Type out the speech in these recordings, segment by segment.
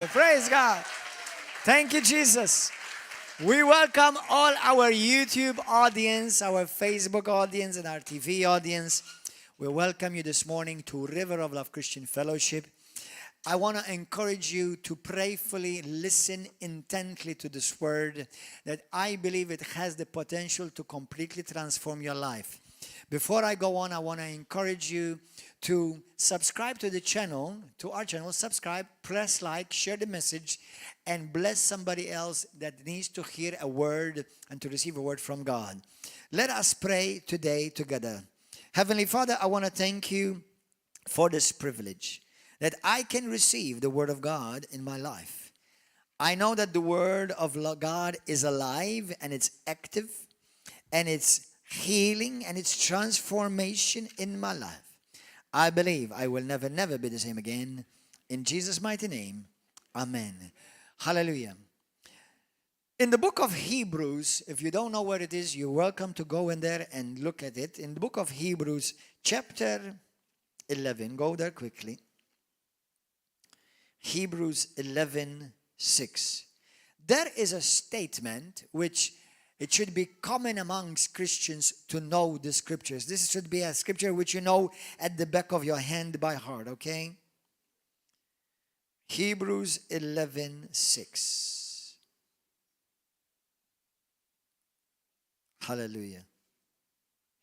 Praise God. Thank you, Jesus. We welcome all our YouTube audience, our Facebook audience, and our TV audience. We welcome you this morning to River of Love Christian Fellowship. I want to encourage you to prayerfully listen intently to this word that I believe it has the potential to completely transform your life. Before I go on, I want to encourage you to subscribe to the channel, to our channel, subscribe, press like, share the message, and bless somebody else that needs to hear a word and to receive a word from God. Let us pray today together. Heavenly Father, I want to thank you for this privilege that I can receive the word of God in my life. I know that the word of God is alive and it's active and it's healing and it's transformation in my life. I believe I will never be the same again. In Jesus' mighty name, amen. Hallelujah. In the book of Hebrews, if you don't know where it is, you're welcome to go in there and look at it. In the book of Hebrews, chapter 11, go there quickly. Hebrews 11:6. There is a statement which it should be common amongst Christians to know the scriptures. This should be a scripture which you know at the back of your hand by heart, okay? Hebrews 11:6. Hallelujah.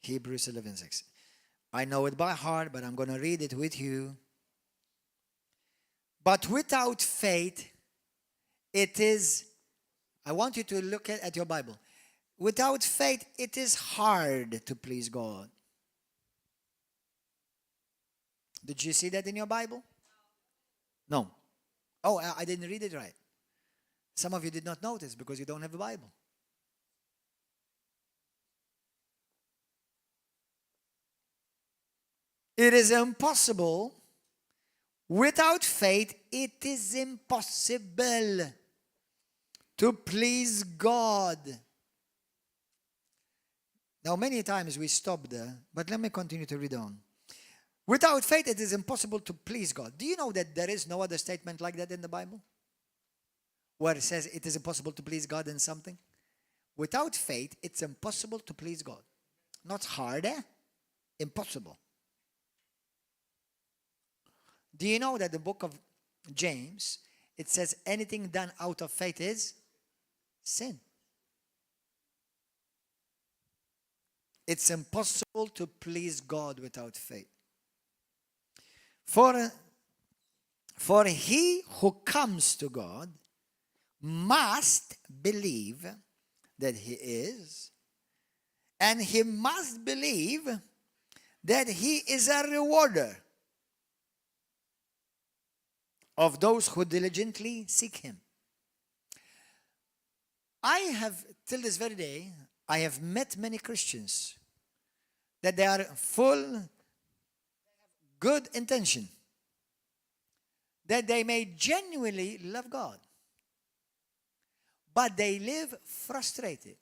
Hebrews 11:6. I know it by heart, but I'm going to read it with you. But without faith, it is, I want you to look at your Bible. Without faith, it is hard to please God. Did you see that in your Bible? No. Oh, I didn't read it right. Some of you did not notice because you don't have a Bible. It is impossible. Without faith, it is impossible to please God. Now, many times we stop there, but let me continue to read on. Without faith, it is impossible to please God. Do you know that there is no other statement like that in the Bible? Where it says it is impossible to please God in something? Without faith, it's impossible to please God. Not hard, impossible. Do you know that the book of James, it says anything done out of faith is sin? It's impossible to please God without faith. For he who comes to God must believe that he is, and he must believe that he is a rewarder of those who diligently seek him. I have, till this very day, I have met many Christians that they are full, good intention, that they may genuinely love God, but they live frustrated.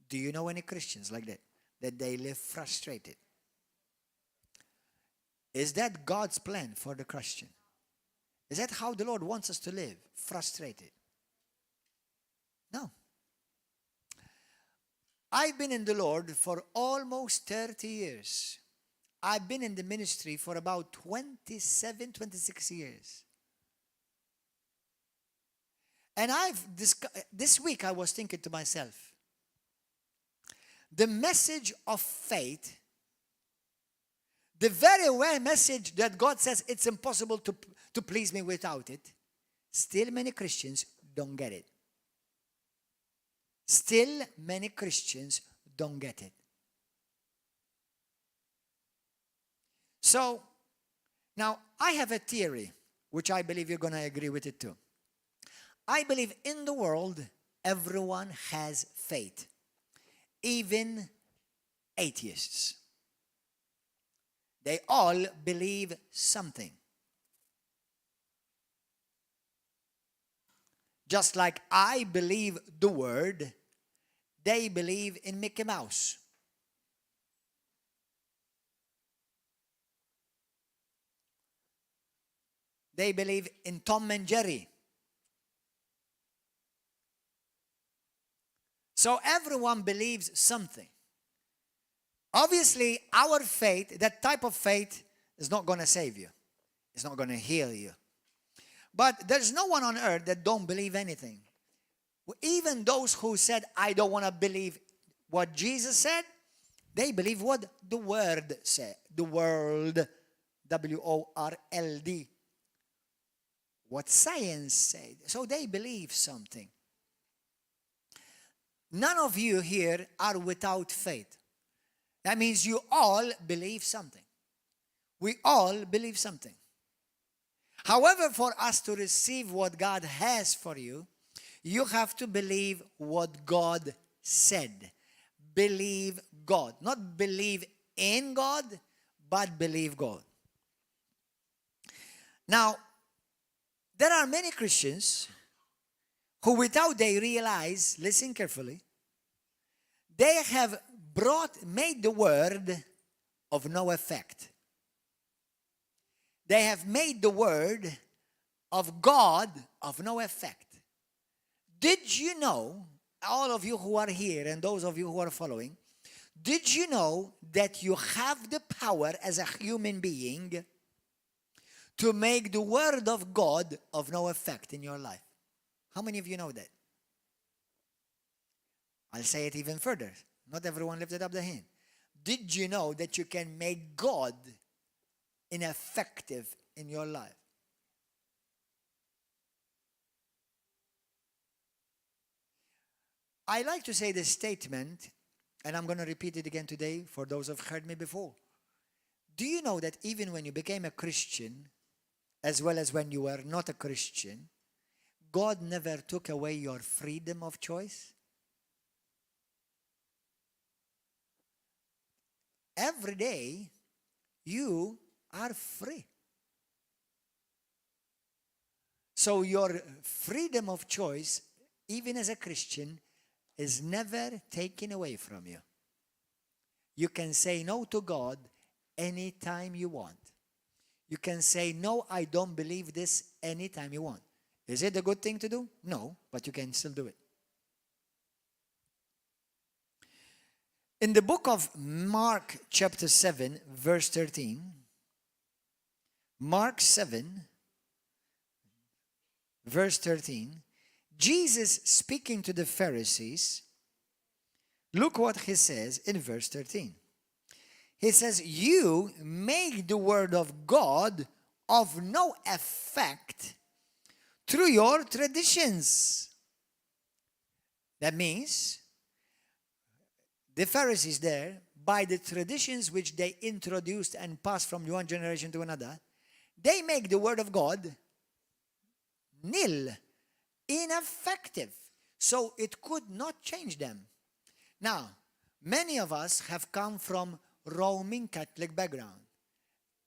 Do you know any Christians like that? That they live frustrated. Is that God's plan for the Christian? Is that how the Lord wants us to live? Frustrated? No. I've been in the Lord for almost 30 years. I've been in the ministry for about 27, 26 years. And this week I was thinking to myself, the message of faith, the very well message that God says it's impossible to please me without it, still many Christians don't get it. Still many Christians don't get it. So, now I have a theory, which I believe you're going to agree with it too. I believe in the world, everyone has faith, even atheists. They all believe something. Just like I believe the word, they believe in Mickey Mouse. They believe in Tom and Jerry. So everyone believes something. Obviously, our faith, that type of faith, is not going to save you. It's not going to heal you. But there's no one on earth that don't believe anything. Even those who said, I don't want to believe what Jesus said, they believe what the Word said. The world, W-O-R-L-D. What science said. So they believe something. None of you here are without faith. That means you all believe something. We all believe something. However, for us to receive what God has for you, you have to believe what God said. Believe God. Not believe in God, but believe God. Now, there are many Christians who, without they realize, listen carefully, they have made the word of no effect. They have made the word of God of no effect. Did you know, all of you who are here and those of you who are following, did you know that you have the power as a human being to make the word of God of no effect in your life? How many of you know that? I'll say it even further. Not everyone lifted up their hand. Did you know that you can make God ineffective in your life? I like to say this statement, and I'm going to repeat it again today for those who have heard me before. Do you know that even when you became a Christian, as well as when you were not a Christian, God never took away your freedom of choice? Every day, you are free. So your freedom of choice, even as a Christian, is never taken away from you. You can say no to God anytime you want. You can say, no, I don't believe this anytime you want. Is it a good thing to do? No, but you can still do it. In the book of Mark chapter 7, verse 13, Mark 7, verse 13, Jesus speaking to the Pharisees, look what he says in verse 13. He says, you make the word of God of no effect through your traditions. That means the Pharisees there, by the traditions which they introduced and passed from one generation to another, they make the word of God nil, ineffective. So it could not change them. Now, many of us have come from Roman Catholic background.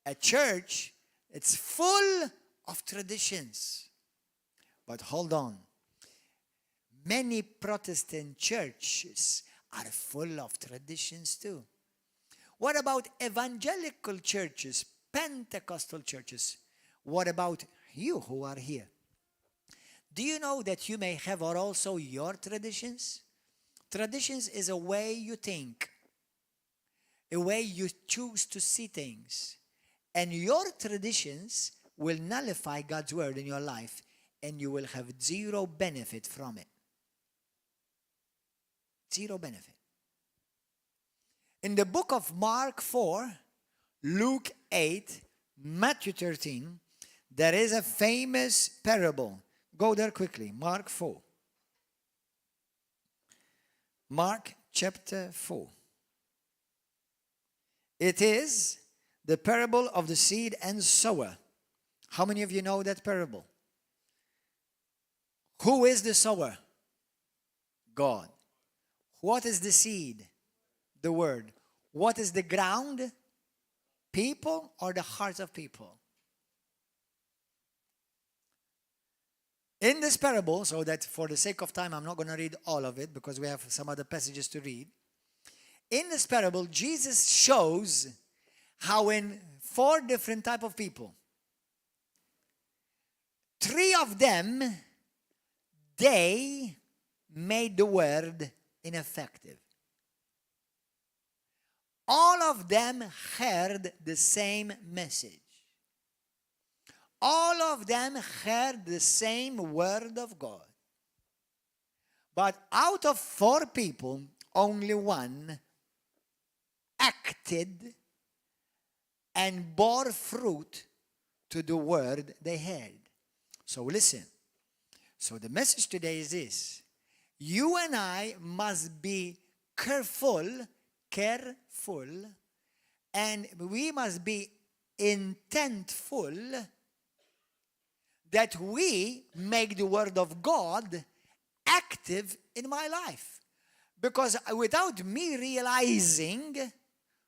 A church, it's full of traditions. But hold on. Many Protestant churches are full of traditions too. What about evangelical churches, Pentecostal churches? What about you who are here? Do you know that you may have also your traditions? Traditions is a way you think, a way you choose to see things. And your traditions will nullify God's word in your life, and you will have zero benefit from it. Zero benefit. In the book of Mark 4, Luke 8, Matthew 13, there is a famous parable. Go there quickly. Mark 4. Mark chapter 4. It is the parable of the seed and sower. How many of you know that parable? Who is the sower? God. What is the seed? The word. What is the ground? People or the hearts of people? In this parable, so that for the sake of time, I'm not going to read all of it because we have some other passages to read. In this parable, Jesus shows how in 4 different type of people, 3 of them, they made the word ineffective. All of them heard the same message. All of them heard the same word of God. But out of 4 people, only one acted and bore fruit to the word they heard. So listen. So the message today is this. You and I must be careful, and we must be intentful that we make the word of God active in my life. Because without me realizing,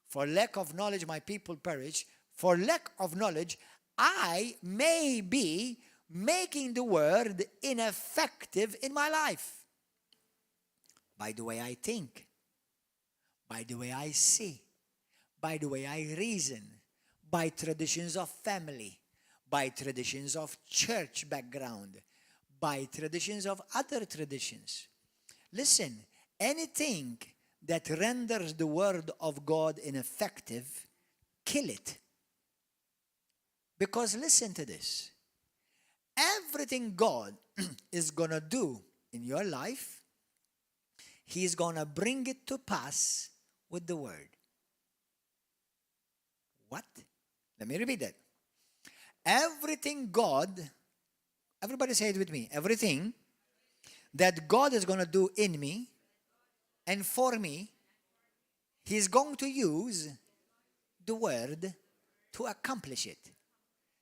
for lack of knowledge my people perish, for lack of knowledge, I may be making the word ineffective in my life. By the way I think, by the way I see, by the way I reason, by traditions of family, by traditions of church background, by traditions of other traditions. Listen, anything that renders the word of God ineffective, kill it. Because listen to this. Everything God is going to do in your life, He's going to bring it to pass with the word. What? Let me repeat that. Everything God, everybody say it with me, everything that God is going to do in me and for me, He's going to use the word to accomplish it.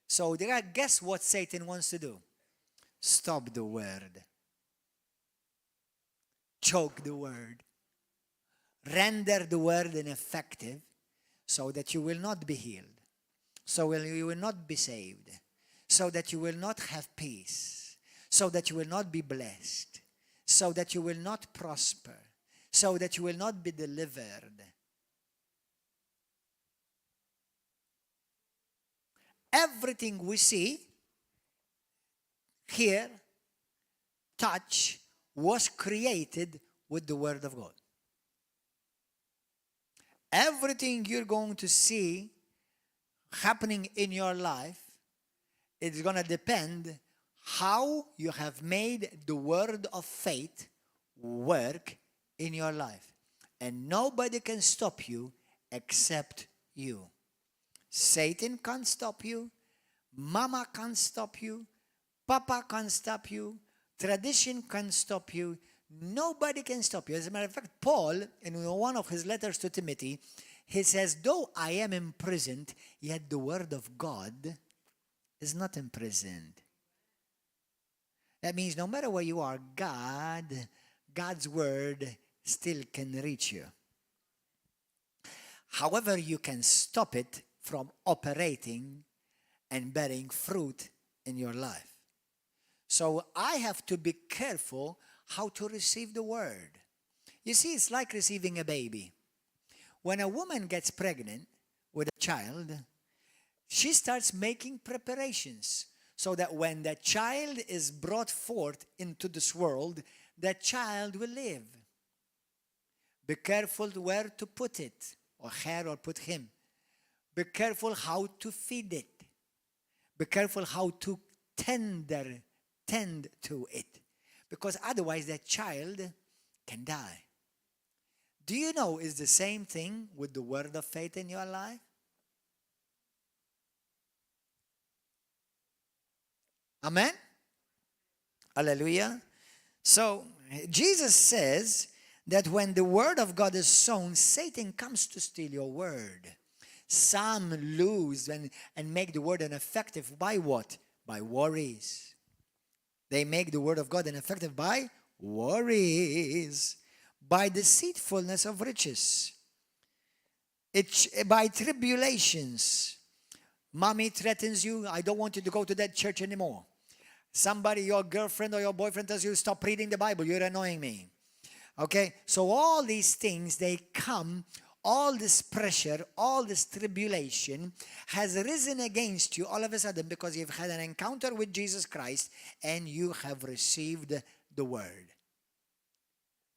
So guess what Satan wants to do? Stop the word. Choke the word. Render the word ineffective so that you will not be healed. So you will not be saved. So that you will not have peace. So that you will not be blessed. So that you will not prosper. So that you will not be delivered. Everything we see, hear, touch, was created with the Word of God. Everything you're going to see happening in your life, it's going to depend how you have made the word of faith work in your life. And nobody can stop you except you. Satan can't stop you. Mama can't stop you. Papa can't stop you. Tradition can't stop you. Nobody can stop you. As a matter of fact, Paul, in one of his letters to Timothy, he says, though I am imprisoned, yet the word of God is not imprisoned. That means no matter where you are, God's word still can reach you. However, you can stop it from operating and bearing fruit in your life. So I have to be careful how to receive the word. You see, it's like receiving a baby. When a woman gets pregnant with a child, she starts making preparations so that when that child is brought forth into this world, that child will live. Be careful where to put it, or her, or put him. Be careful how to feed it. Be careful how to tend to it. Because otherwise that child can die. Do you know it's the same thing with the word of faith in your life? Amen? Hallelujah. So Jesus says that when the word of God is sown, Satan comes to steal your word. Some lose and make the word ineffective by what? By worries. They make the word of God ineffective by worries, by deceitfulness of riches, by tribulations. Mommy threatens you, I don't want you to go to that church anymore. Somebody, your girlfriend or your boyfriend tells you, stop reading the Bible, you're annoying me. Okay, so all these things, they come, all this pressure, all this tribulation has risen against you all of a sudden because you've had an encounter with Jesus Christ and you have received the word.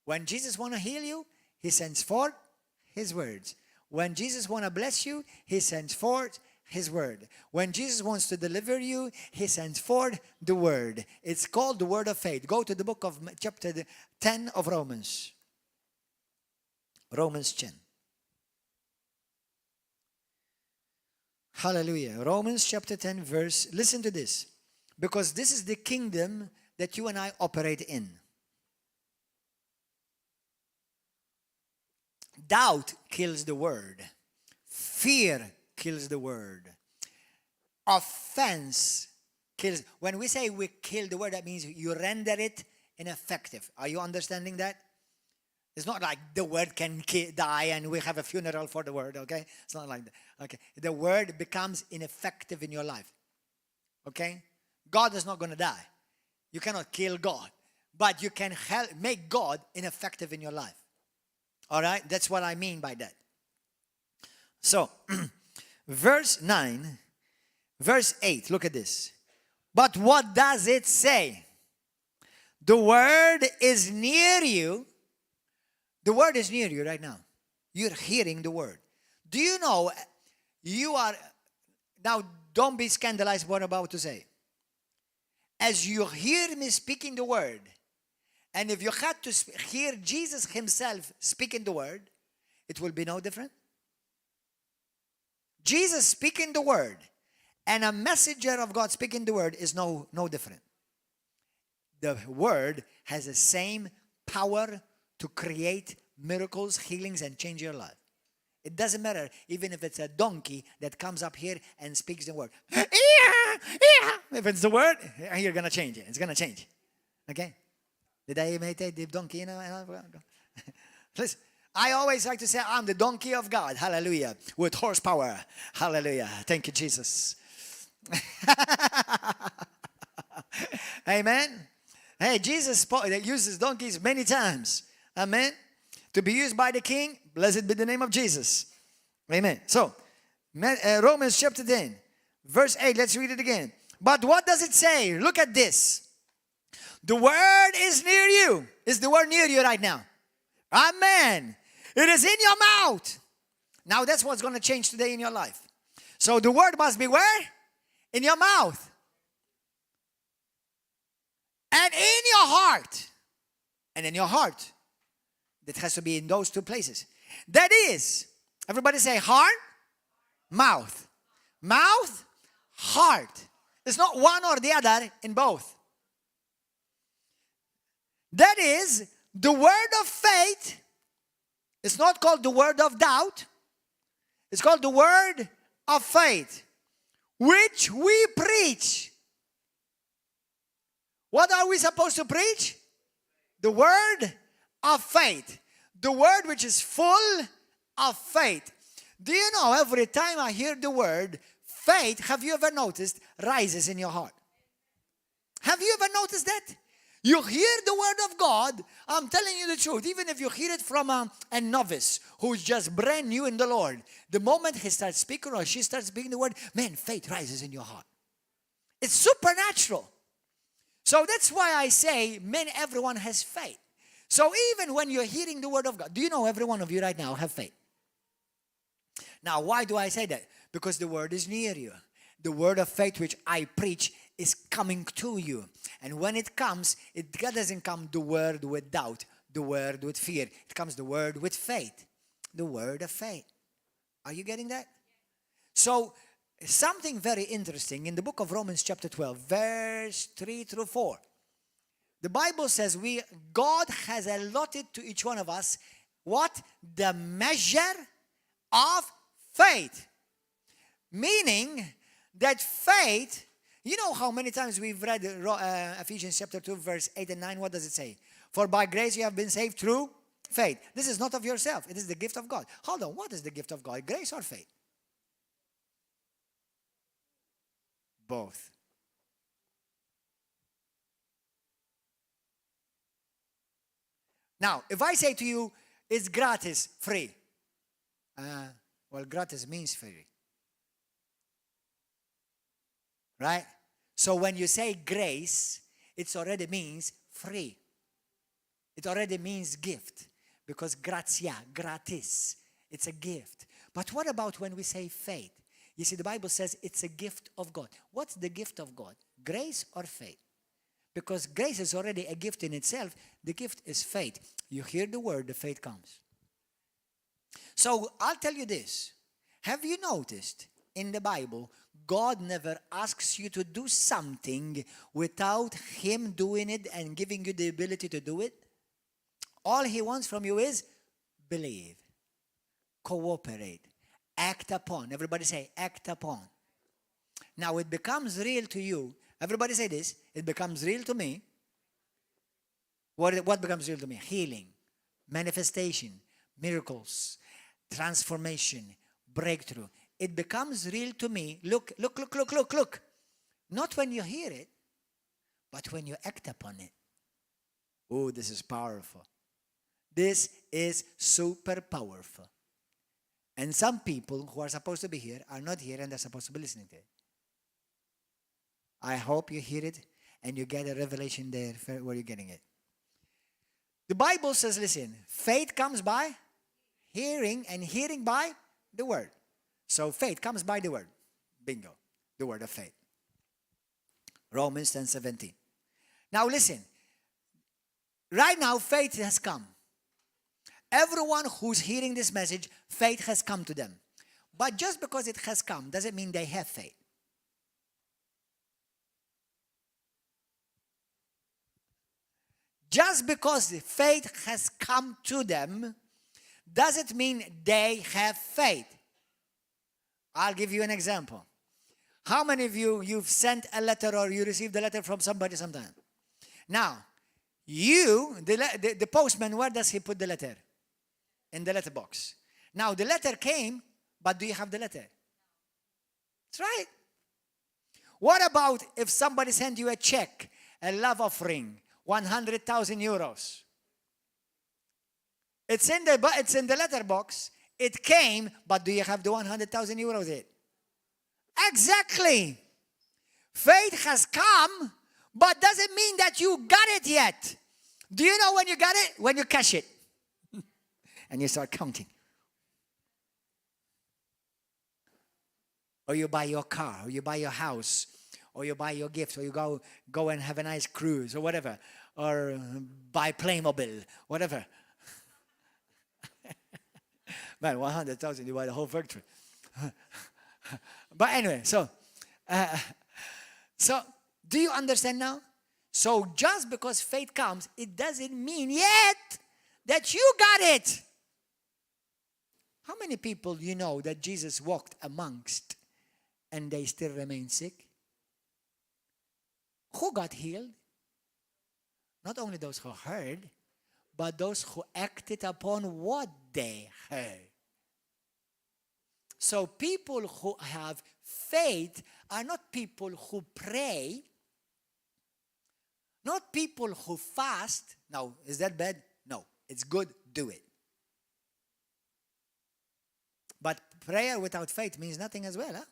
When Jesus want to heal you, he sends forth his words. When Jesus want to bless you, he sends forth his word. When Jesus wants to deliver you, he sends forth the word. It's called the word of faith. Go to the book of chapter 10 of Romans. Romans 10. Hallelujah. Romans chapter 10 verse, listen to this. Because this is the kingdom that you and I operate in. Doubt kills the word. Fear kills the word. Offense kills. When we say we kill the word, that means you render it ineffective. Are you understanding that? It's not like the word can die and we have a funeral for the word, okay? It's not like that. Okay. The word becomes ineffective in your life. Okay? God is not going to die. You cannot kill God. But you can make God ineffective in your life. All right? That's what I mean by that. So, verse 9, verse 8, look at this. But what does it say? The word is near you. The word is near you right now. You're hearing the word. Do you know you are, now don't be scandalized what I'm about to say. As you hear me speaking the word, and if you had to hear Jesus himself speaking the word, it will be no different. Jesus speaking the word and a messenger of God speaking the word is no different. The word has the same power to create miracles, healings, and change your life. It doesn't matter even if it's a donkey that comes up here and speaks the word. If it's the word, you're going to change it. It's going to change. Okay? Did I imitate the donkey? You know? Listen, I always like to say, I'm the donkey of God. Hallelujah. With horsepower. Hallelujah. Thank you, Jesus. Amen. Hey, Jesus uses donkeys many times. Amen. To be used by the king, blessed be the name of Jesus. Amen. So, Romans chapter 10, verse 8, let's read it again. But what does it say? Look at this. The word is near you. Is the word near you right now? Amen. It is in your mouth. Now that's what's going to change today in your life. So the word must be where? In your mouth. And in your heart. And in your heart. That has to be in those two places. That is, everybody say heart, mouth. Mouth, heart. It's not one or the other, in both. That is the word of faith. It's not called the word of doubt. It's called the word of faith, which we preach. What are we supposed to preach? The word of faith. The word which is full of faith. Do you know, every time I hear the word faith, have you ever noticed, rises in your heart? Have you ever noticed that? You hear the word of God, I'm telling you the truth, even if you hear it from a novice who's just brand new in the Lord, the moment he starts speaking or she starts speaking the word, man, faith rises in your heart. It's supernatural. So that's why I say, man, everyone has faith. So even when you're hearing the word of God, do you know every one of you right now have faith? Now, why do I say that? Because the word is near you. The word of faith which I preach is coming to you. And when it comes, it doesn't come the word with doubt, the word with fear. It comes the word with faith. The word of faith. Are you getting that? So, something very interesting in the book of Romans chapter 12, verse 3 through 4. The Bible says God has allotted to each one of us what? The measure of faith. Meaning that faith, you know how many times we've read Ephesians chapter 2, verse 8 and 9. What does it say? For by grace you have been saved through faith. This is not of yourself. It is the gift of God. Hold on. What is the gift of God? Grace or faith? Both. Now, if I say to you, it's gratis, free. Well, gratis means free. Right? So when you say grace, it already means free. It already means gift. Because gratia, gratis, it's a gift. But what about when we say faith? You see, the Bible says it's a gift of God. What's the gift of God? Grace or faith? Because grace is already a gift in itself. The gift is faith. You hear the word, the faith comes. So I'll tell you this. Have you noticed in the Bible, God never asks you to do something without Him doing it and giving you the ability to do it? All He wants from you is believe, cooperate, act upon. Everybody say, act upon. Now it becomes real to you. Everybody say this. It becomes real to me. What becomes real to me? Healing, manifestation, miracles, transformation, breakthrough. It becomes real to me. Look. Not when you hear it, but when you act upon it. Oh, this is powerful. This is super powerful. And some people who are supposed to be here are not here and they're supposed to be listening to it. I hope you hear it and you get a revelation there where you're getting it. The Bible says, listen, faith comes by hearing and hearing by the word. So faith comes by the word. Bingo. The word of faith. Romans 10:17. Now listen. Right now, faith has come. Everyone who's hearing this message, faith has come to them. But just because it has come doesn't mean they have faith. Just because the faith has come to them doesn't mean they have faith. I'll give you an example. How many of you've sent a letter or you received a letter from somebody sometime? Now, the postman, where does he put the letter? In the letterbox. Now, the letter came, but do you have the letter? That's right. What about if somebody sent you a check, a love offering, 100,000 euros? It's in the letterbox. It came, but do you have the 100,000 euros in it? Exactly. Faith has come, but doesn't mean that you got it yet. Do you know when you got it? When you cash it. And you start counting. Or you buy your car, or you buy your house, or you buy your gift, or you go and have a nice cruise, or whatever. Or buy Playmobil, whatever. Man, 100,000, you buy the whole factory. But anyway, so do you understand now? So just because faith comes, it doesn't mean yet that you got it. How many people you know that Jesus walked amongst and they still remain sick? Who got healed? Not only those who heard, but those who acted upon what they heard. So people who have faith are not people who pray, not people who fast. Now, is that bad? No, it's good, do it. But prayer without faith means nothing as well, huh?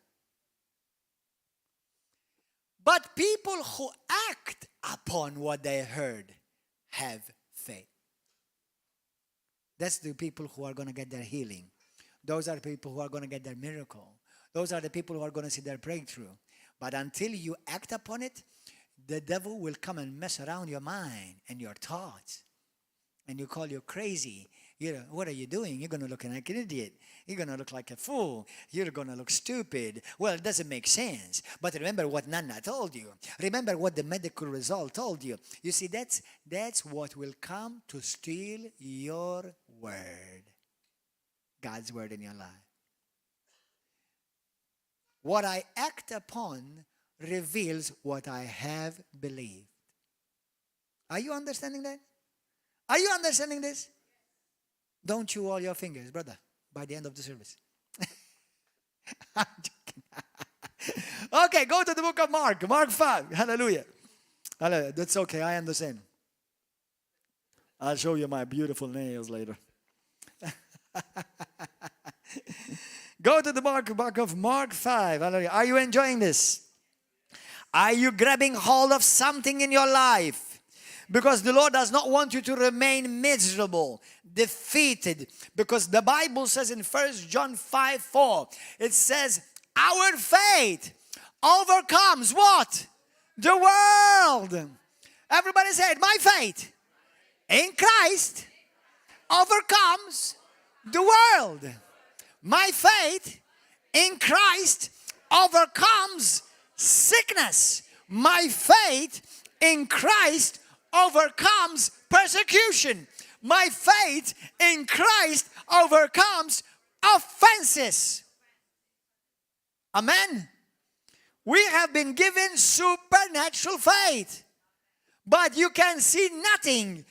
But people who act upon what they heard have faith. That's the people who are going to get their healing. Those are the people who are going to get their miracle. Those are the people who are going to see their breakthrough. But until you act upon it, the devil will come and mess around your mind and your thoughts. And you call you crazy. What are you doing? You're going to look like an idiot. You're going to look like a fool. You're going to look stupid. Well, it doesn't make sense. But remember what Nana told you. Remember what the medical result told you. You see, that's what will come to steal your word. God's word in your life. What I act upon reveals what I have believed. Are you understanding that? Are you understanding this? Don't chew all your fingers, brother, by the end of the service. I'm joking. Okay, go to the book of Mark. Mark 5. Hallelujah. Hallelujah. That's okay. I understand. I'll show you my beautiful nails later. Go to the book of Mark 5. Hallelujah. Are you enjoying this? Are you grabbing hold of something in your life? Because the Lord does not want you to remain miserable, defeated. Because the Bible says in 1 John 5:4, it says, our faith overcomes what? The world. Everybody say it. My faith in Christ overcomes the world. My faith in Christ overcomes sickness. My faith in Christ overcomes persecution. My faith in Christ overcomes offenses. Amen. We have been given supernatural faith. But you can see nothing,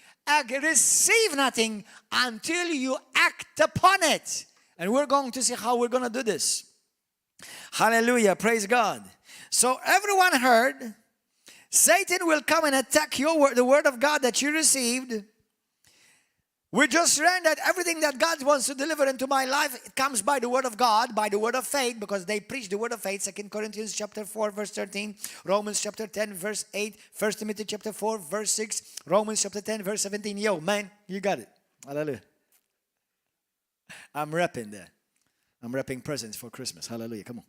receive nothing until you act upon it. And we're going to see how we're going to do this. Hallelujah. Praise God. So everyone heard, Satan will come and attack your word, the word of God that you received. We just learned that everything that God wants to deliver into my life, it comes by the word of God, by the word of faith, because they preach the word of faith. 2 Corinthians chapter 4, verse 13, Romans chapter 10, verse 8, 1 Timothy chapter 4, verse 6, Romans chapter 10, verse 17. Yo, man, you got it. Hallelujah. I'm rapping there. I'm wrapping presents for Christmas. Hallelujah. Come on.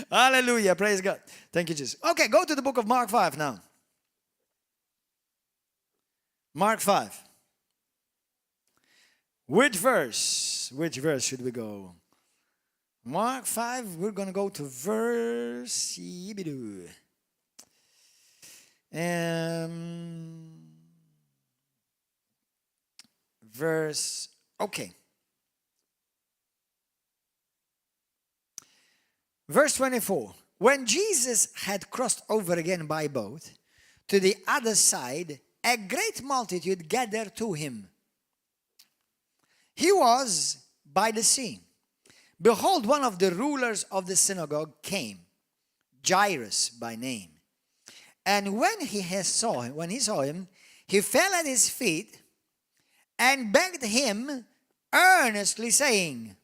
Hallelujah. Praise God. Thank you, Jesus. Okay, go to the book of Mark 5 now. Mark 5. Which verse? Which verse should we go? Mark 5, we're going to go to verse... verse... Okay. Verse 24. When Jesus had crossed over again by boat to the other side, a great multitude gathered to him. He was by the sea. Behold, one of the rulers of the synagogue came, Jairus by name. And when he saw him, he fell at his feet and begged him earnestly, saying,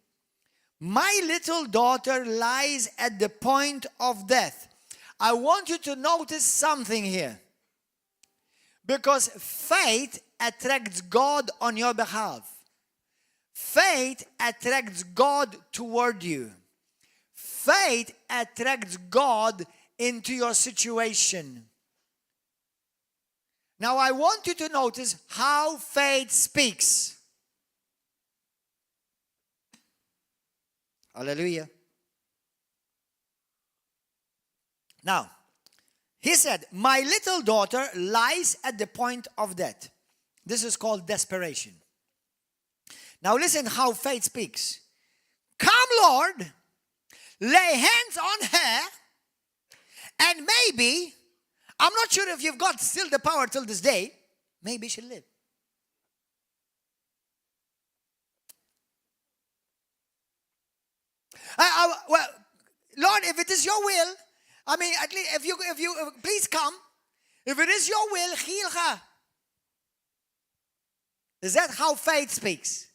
my little daughter lies at the point of death. I want you to notice something here. Because faith attracts God on your behalf. Faith attracts God toward you. Faith attracts God into your situation. Now I want you to notice how faith speaks. Hallelujah. Now, he said, my little daughter lies at the point of death. This is called desperation. Now listen how faith speaks. Come, Lord, lay hands on her, and maybe, I'm not sure if you've got still the power till this day, maybe she'll live. Well, Lord, if it is your will, I mean, at least if you please come. If it is your will, heal her. Is that how faith speaks?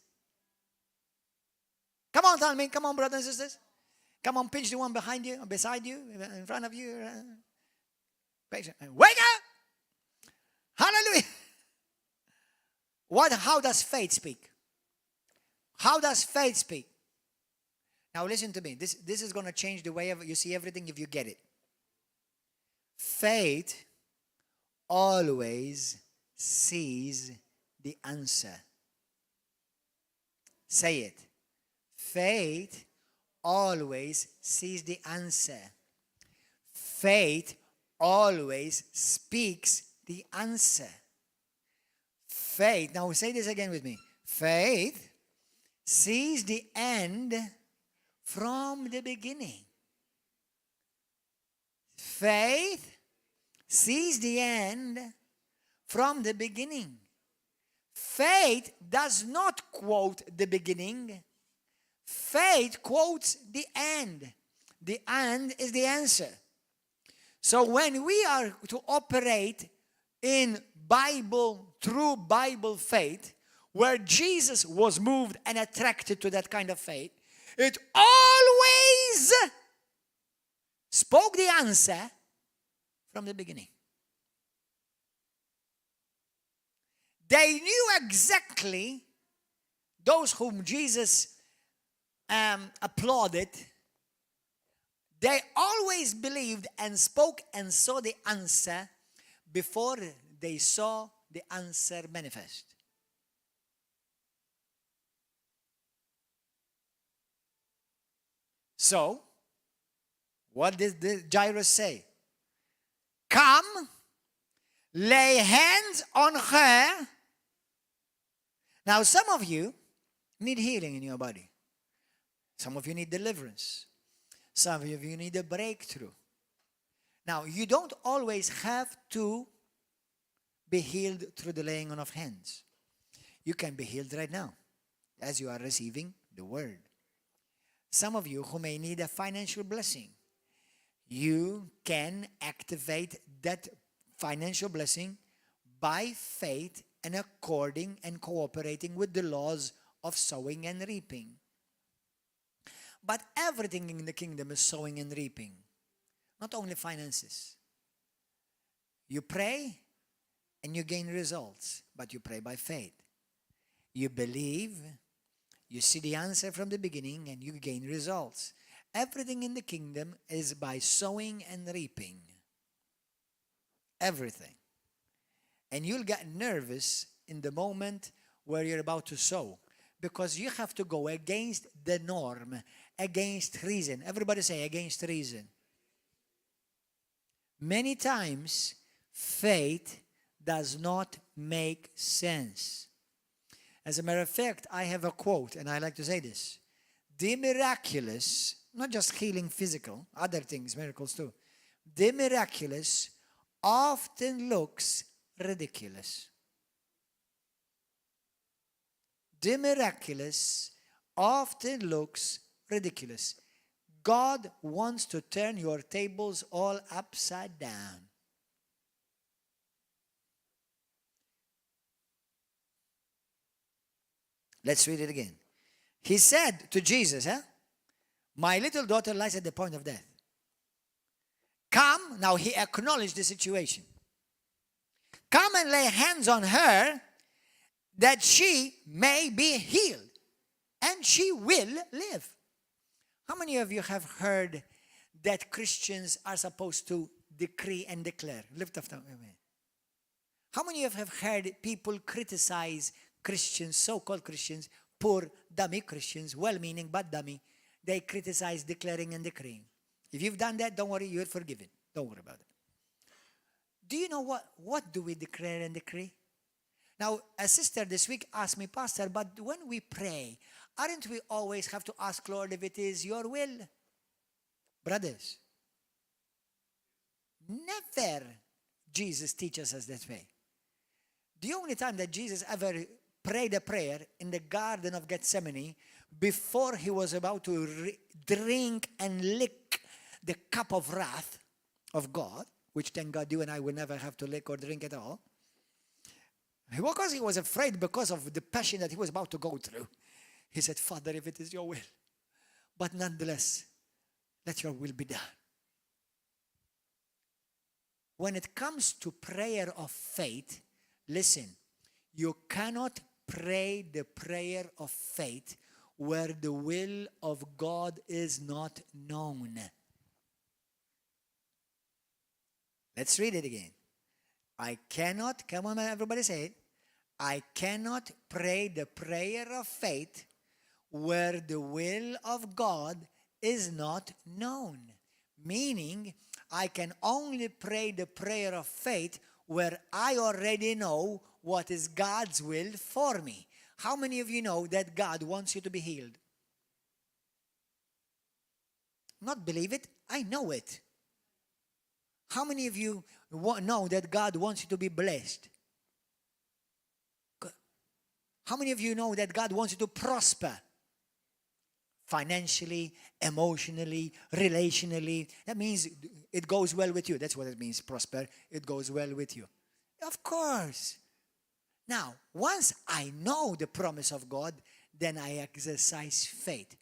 Come on, tell me. Come on, brothers and sisters. Come on, pinch the one behind you, or beside you, in front of you. Wake up! Hallelujah! How does faith speak? How does faith speak? Now listen to me. This is going to change the way you see everything if you get it. Faith always sees the answer. Say it. Faith always sees the answer. Faith always speaks the answer. Faith, now say this again with me. Faith sees the end from the beginning. Faith sees the end from the beginning. Faith does not quote the beginning. Faith quotes the end. The end is the answer. So when we are to operate in true Bible faith, where Jesus was moved and attracted to that kind of faith, it always spoke the answer from the beginning. They knew exactly, those whom Jesus applauded, they always believed and spoke and saw the answer before they saw the answer manifest. So, what did the Jairus say? Come, lay hands on her. Now, some of you need healing in your body. Some of you need deliverance. Some of you need a breakthrough. Now, you don't always have to be healed through the laying on of hands. You can be healed right now as you are receiving the word. Some of you who may need a financial blessing, you can activate that financial blessing by faith and according and cooperating with the laws of sowing and reaping. But everything in the kingdom is sowing and reaping, not only finances. You pray and you gain results, but you pray by faith. You believe, you see the answer from the beginning, and you gain results. Everything in the kingdom is by sowing and reaping. Everything. And you'll get nervous in the moment where you're about to sow, because you have to go against the norm, against reason. Everybody say against reason. Many times, faith does not make sense. As a matter of fact, I have a quote, and I like to say this. The miraculous, not just healing physical, other things, miracles too. The miraculous often looks ridiculous. The miraculous often looks ridiculous. God wants to turn your tables all upside down. Let's read it again. He said to Jesus, my little daughter lies at the point of death. Come, now he acknowledged the situation. Come and lay hands on her that she may be healed, and she will live. How many of you have heard that Christians are supposed to decree and declare? Lift up the hand. How many of you have heard people criticize Christians, so-called Christians, poor, dummy Christians, well-meaning but dummy? They criticize declaring and decreeing. If you've done that, don't worry, you're forgiven. Don't worry about it. Do you know what do we declare and decree? Now, a sister this week asked me, Pastor, but when we pray, aren't we always have to ask, Lord, if it is your will? Brothers, never Jesus teaches us that way. The only time that Jesus ever prayed a prayer in the Garden of Gethsemane, before he was about to drink and lick the cup of wrath of God, which thank God you and I will never have to lick or drink at all, because he was afraid because of the passion that he was about to go through. He said, Father, if it is your will, but nonetheless, let your will be done. When it comes to prayer of faith, listen, you cannot pray the prayer of faith where the will of God is not known. Let's read it again. I cannot, come on everybody say it, I cannot pray the prayer of faith where the will of God is not known. Meaning, I can only pray the prayer of faith where I already know what is God's will for me. How many of you know that God wants you to be healed? Not believe it, I know it. How many of you know that God wants you to be blessed? How many of you know that God wants you to prosper? Financially, emotionally, relationally. That means it goes well with you. That's what it means, prosper. It goes well with you. Of course. Now, once I know the promise of God, then I exercise faith.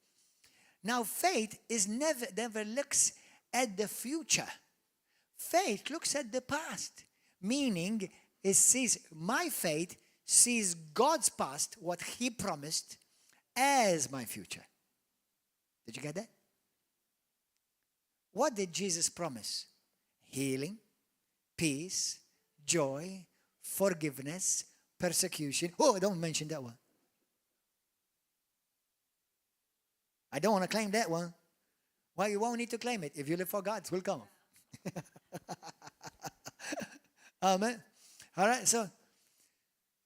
Now, faith is never looks at the future. Faith looks at the past. Meaning, it says, my faith sees God's past, what he promised, as my future. Did you get that? What did Jesus promise? Healing, peace, joy, forgiveness, persecution. Oh, don't mention that one. I don't want to claim that one. Why you won't need to claim it? If you live for God, it will come. Amen. All right,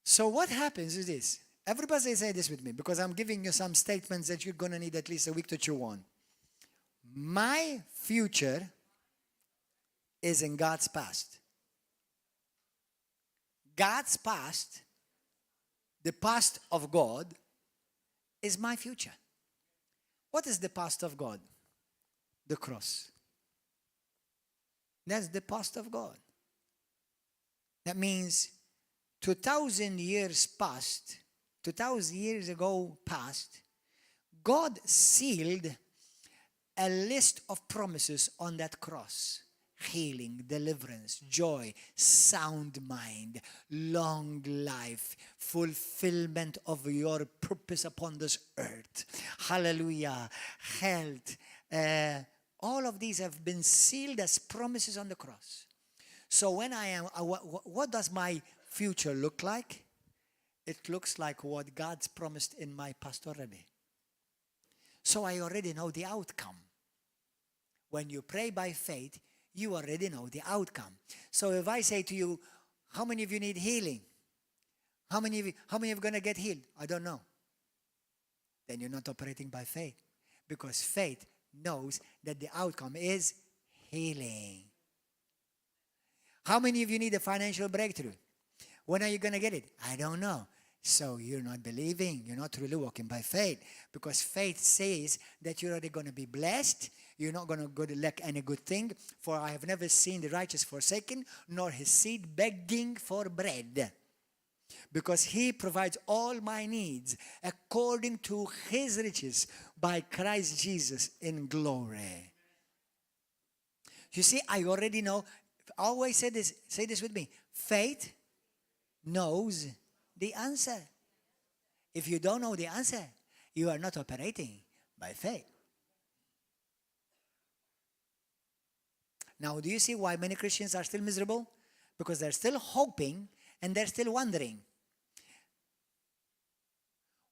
so what happens is this. Everybody say this with me, because I'm giving you some statements that you're going to need at least a week to chew on. My future is in God's past. God's past, the past of God, is my future. What is the past of God? The cross. That's the past of God. That means 2,000 years past, 2,000 years ago past, God sealed a list of promises on that cross. Healing, deliverance, joy, sound mind, long life, fulfillment of your purpose upon this earth. Hallelujah. Health. All of these have been sealed as promises on the cross. So when what does my future look like? It looks like what God's promised in my past already. So I already know the outcome. When you pray by faith, you already know the outcome. So if I say to you, how many of you need healing? How many of you are going to get healed? I don't know. Then you're not operating by faith. Because faith knows that the outcome is healing. How many of you need a financial breakthrough? When are you going to get it? I don't know. So you're not believing. You're not really walking by faith. Because faith says that you're already going to be blessed. You're not going to lack any good thing. For I have never seen the righteous forsaken, nor his seed begging for bread. Because he provides all my needs according to his riches by Christ Jesus in glory. You see, I already know. Always say this with me. Faith knows the answer. If you don't know the answer, you are not operating by faith. Now, do you see why many Christians are still miserable? Because they're still hoping and they're still wondering.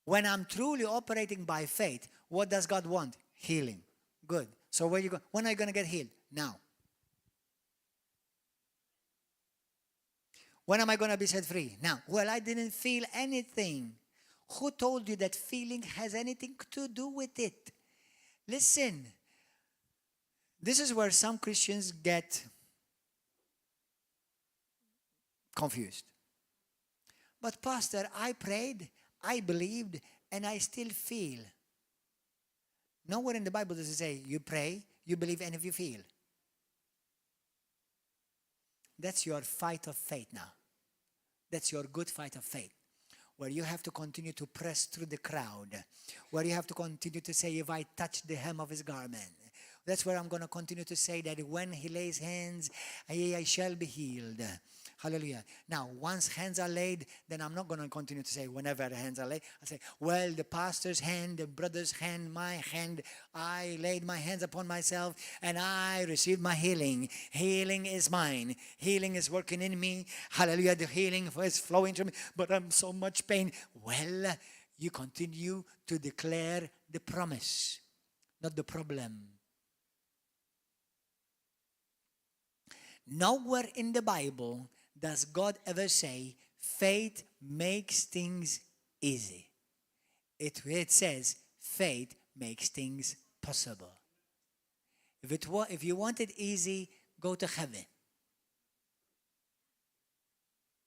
When I'm truly operating by faith, what does God want? Healing. Good. So when are you going to get healed? Now. When am I going to be set free? Now. Well, I didn't feel anything. Who told you that feeling has anything to do with it? Listen. This is where some Christians get confused. But Pastor, I prayed, I believed, and I still feel. Nowhere in the Bible does it say you pray, you believe, and if you feel. That's your fight of faith now. That's your good fight of faith. Where you have to continue to press through the crowd. Where you have to continue to say, if I touch the hem of his garment. That's where I'm going to continue to say that when he lays hands, I shall be healed. Hallelujah. Now, once hands are laid, then I'm not going to continue to say whenever the hands are laid. I'll say, well, the pastor's hand, the brother's hand, my hand, I laid my hands upon myself and I received my healing. Healing is mine. Healing is working in me. Hallelujah. The healing is flowing through me, but I'm so much pain. Well, you continue to declare the promise, not the problem. Nowhere in the Bible does God ever say, faith makes things easy. It says, faith makes things possible. If you want it easy, go to heaven.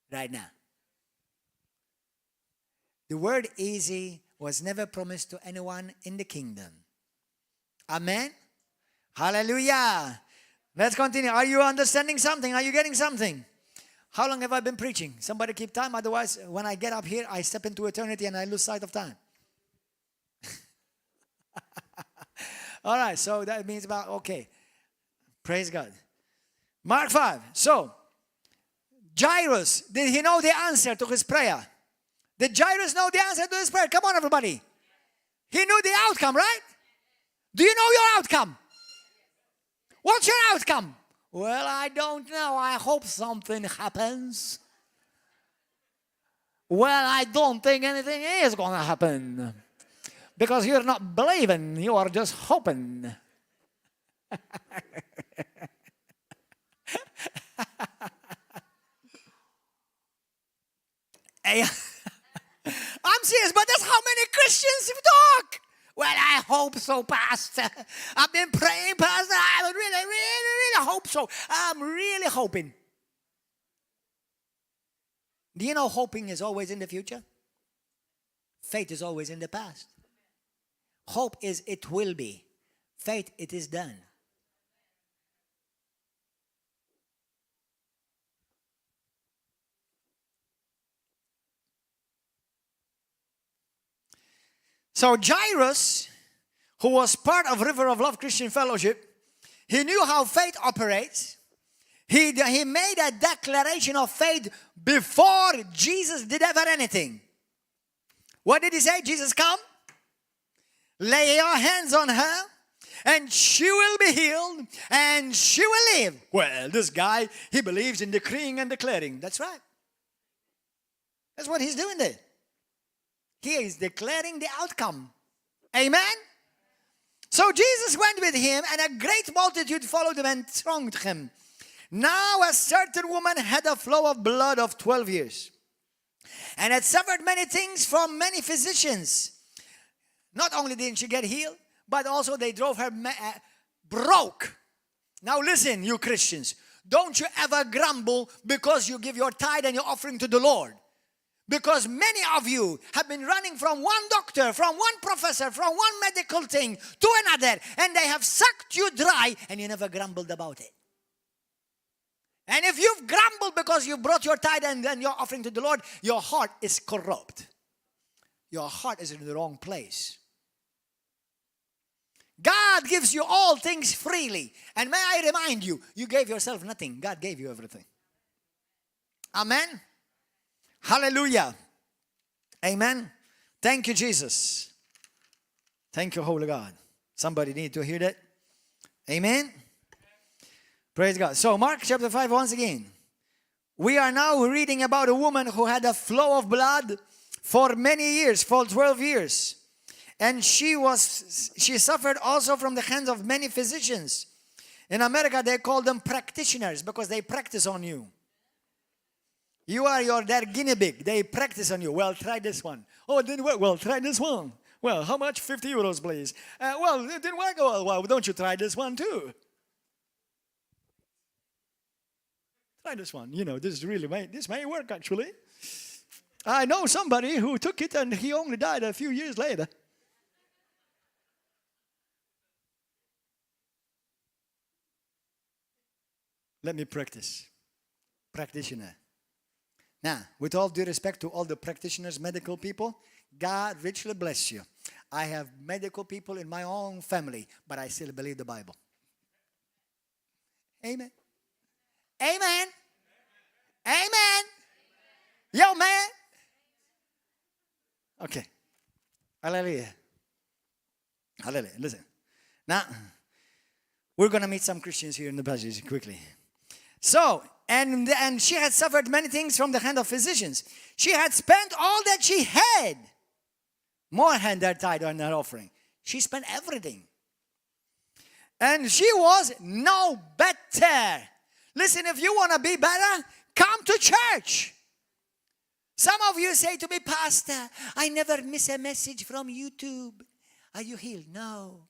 Right now. The word easy was never promised to anyone in the kingdom. Amen? Hallelujah. Let's continue. Are you understanding something? Are you getting something? How long have I been preaching? Somebody keep time. Otherwise, when I get up here, I step into eternity and I lose sight of time. All right. So that means about, okay. Praise God. Mark 5. So, Jairus, did he know the answer to his prayer? Did Jairus know the answer to his prayer? Come on, everybody. He knew the outcome, right? Do you know your outcome? What's your outcome? Well, I don't know. I hope something happens. Well, I don't think anything is going to happen. Because you're not believing, you are just hoping. Hey, I'm serious, but that's how many Christians talk. Well, I hope so, Pastor. I've been praying, Pastor. I really hope so. I'm really hoping. Do you know hoping is always in the future? Faith is always in the past. Hope is it will be. Faith, it is done. So Jairus, who was part of River of Love Christian Fellowship, he knew how faith operates. He made a declaration of faith before Jesus did ever anything. What did he say? Jesus, come, lay your hands on her, and she will be healed, and she will live. Well, this guy, he believes in decreeing and declaring. That's right. That's what he's doing there. He is declaring the outcome. Amen? So Jesus went with him, and a great multitude followed him and thronged him. Now a certain woman had a flow of blood of 12 years, and had suffered many things from many physicians. Not only didn't she get healed, but also they drove her broke. Now listen, you Christians, don't you ever grumble because you give your tithe and your offering to the Lord. Because many of you have been running from one doctor, from one professor, from one medical thing to another, and they have sucked you dry, and you never grumbled about it. And if you've grumbled because you brought your tithe and then your offering to the Lord, your heart is corrupt. Your heart is in the wrong place. God gives you all things freely. And may I remind you, you gave yourself nothing. God gave you everything. Amen. Hallelujah. Amen. Thank you, Jesus. Thank you, Holy God. Somebody need to hear that. Amen. Praise God. So Mark chapter 5 once again. We are now reading about a woman who had a flow of blood for many years, for 12 years. And she suffered also from the hands of many physicians. In America, they call them practitioners because they practice on you. You are their guinea pig. They practice on you. Well, try this one. Oh, it didn't work. Well, try this one. Well, how much? 50 euros, please. Well, it didn't work. Well, don't you try this one too? Try this one. You know, this may work actually. I know somebody who took it and he only died a few years later. Let me practice. Practitioner. Now, with all due respect to all the practitioners, medical people, God richly bless you. I have medical people in my own family, but I still believe the Bible. Amen. Amen. Amen. Yo, man. Okay. Hallelujah. Hallelujah. Listen. Now, we're going to meet some Christians here in the passage quickly. So, and she had suffered many things from the hand of physicians. She had spent all that she had, more than her tithe and her offering. She spent everything. And she was no better. Listen, if you want to be better, come to church. Some of you say to me, Pastor, I never miss a message from YouTube. Are you healed? No.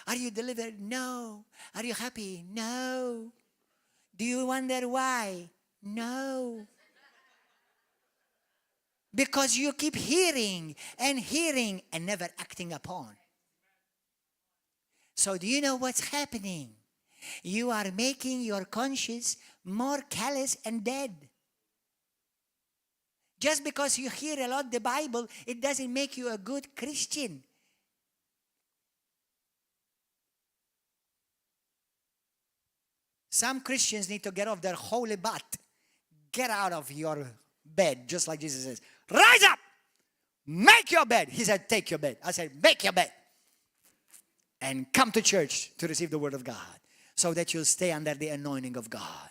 Are you delivered? No. Are you happy? No. Do you wonder why? No. Because you keep hearing and never acting upon. So do you know what's happening? You are making your conscience more callous and dead. Just because you hear a lot the Bible, it doesn't make you a good Christian. Some Christians need to get off their holy butt. Get out of your bed, just like Jesus says. Rise up! Make your bed. He said, take your bed. I said, make your bed. And come to church to receive the word of God so that you'll stay under the anointing of God.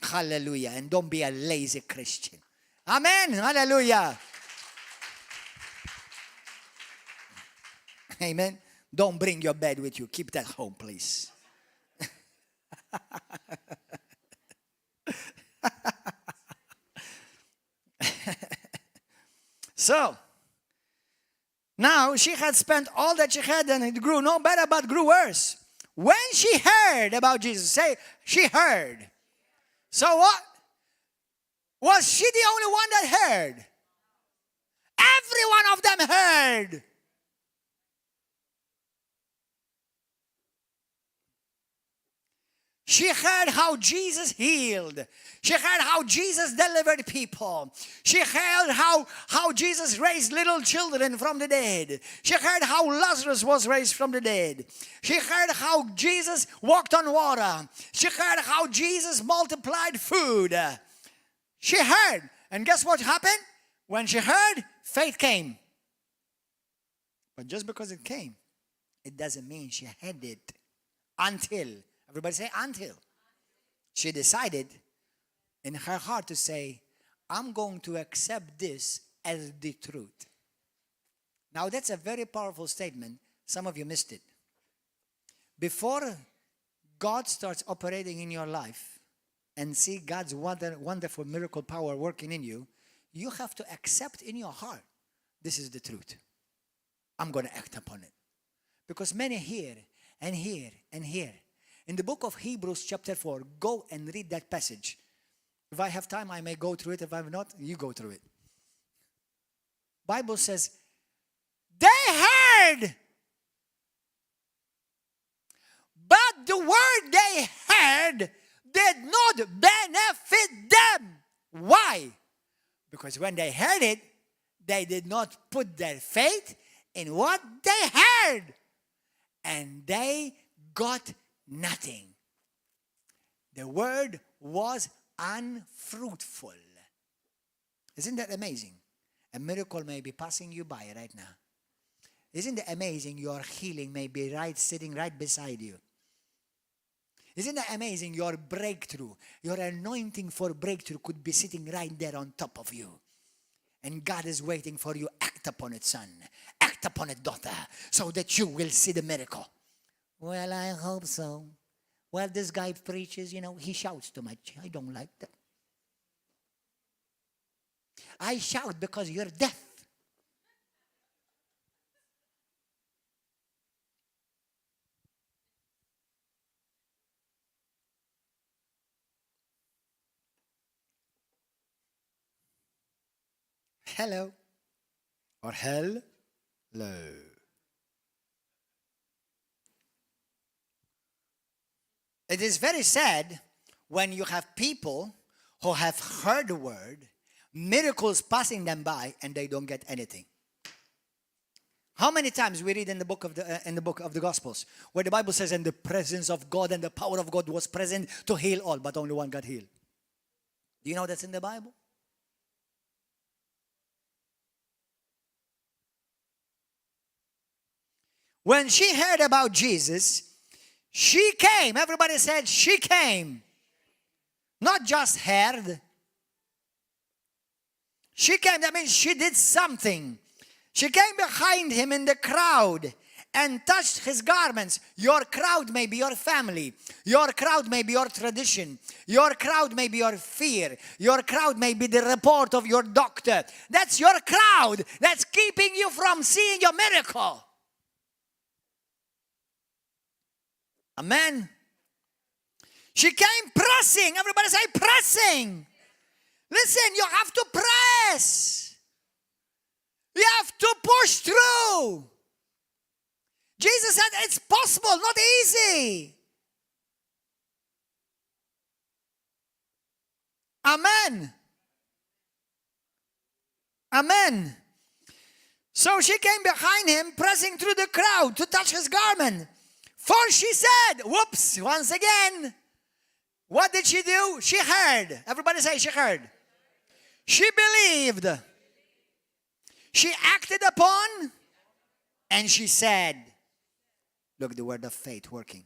Hallelujah. And don't be a lazy Christian. Amen. Hallelujah. Amen. Don't bring your bed with you. Keep that home, please. So, now she had spent all that she had and it grew no better but grew worse. When she heard about Jesus, say, she heard. So what? Was she the only one that heard? Every one of them heard. She heard how Jesus healed. She heard how Jesus delivered people. She heard how Jesus raised little children from the dead. She heard how Lazarus was raised from the dead. She heard how Jesus walked on water. She heard how Jesus multiplied food. She heard. And guess what happened? When she heard, faith came. But just because it came, it doesn't mean she had it until. Everybody say until. She decided in her heart to say, I'm going to accept this as the truth. Now that's a very powerful statement. Some of you missed it. Before God starts operating in your life and see God's wonderful miracle power working in you, you have to accept in your heart, this is the truth. I'm going to act upon it. Because many hear and hear and hear. In the book of Hebrews chapter 4, go and read that passage. If I have time, I may go through it. If I have not, you go through it. Bible says, they heard, but the word they heard did not benefit them. Why? Because when they heard it, they did not put their faith in what they heard. And they got nothing. The word was unfruitful. Isn't that amazing? A miracle may be passing you by right now. Isn't it amazing your healing may be sitting right beside you? Isn't that amazing your breakthrough, your anointing for breakthrough could be sitting right there on top of you. And God is waiting for you. Act upon it, son. Act upon it, daughter, so that you will see the miracle. Well, I hope so. Well, this guy preaches, he shouts too much. I don't like that. I shout because you're deaf. Hello. Or hello. It is very sad when you have people who have heard the word, miracles passing them by, and they don't get anything. How many times we read in the book of the Gospels where the Bible says, "And the presence of God and the power of God was present to heal all," but only one got healed. Do you know that's in the Bible? When she heard about Jesus, she came. Everybody said she came. Not just heard. She came. That means she did something. She came behind him in the crowd and touched his garments. Your crowd may be your family. Your crowd may be your tradition. Your crowd may be your fear. Your crowd may be the report of your doctor. That's your crowd that's keeping you from seeing your miracle. Amen. She came pressing. Everybody say pressing. Listen, you have to press. You have to push through. Jesus said it's possible, not easy. Amen. Amen. So she came behind him, pressing through the crowd to touch his garment. For she said, whoops, once again. What did she do? She heard. Everybody say she heard. She believed. She acted upon, and she said, look, the word of faith working.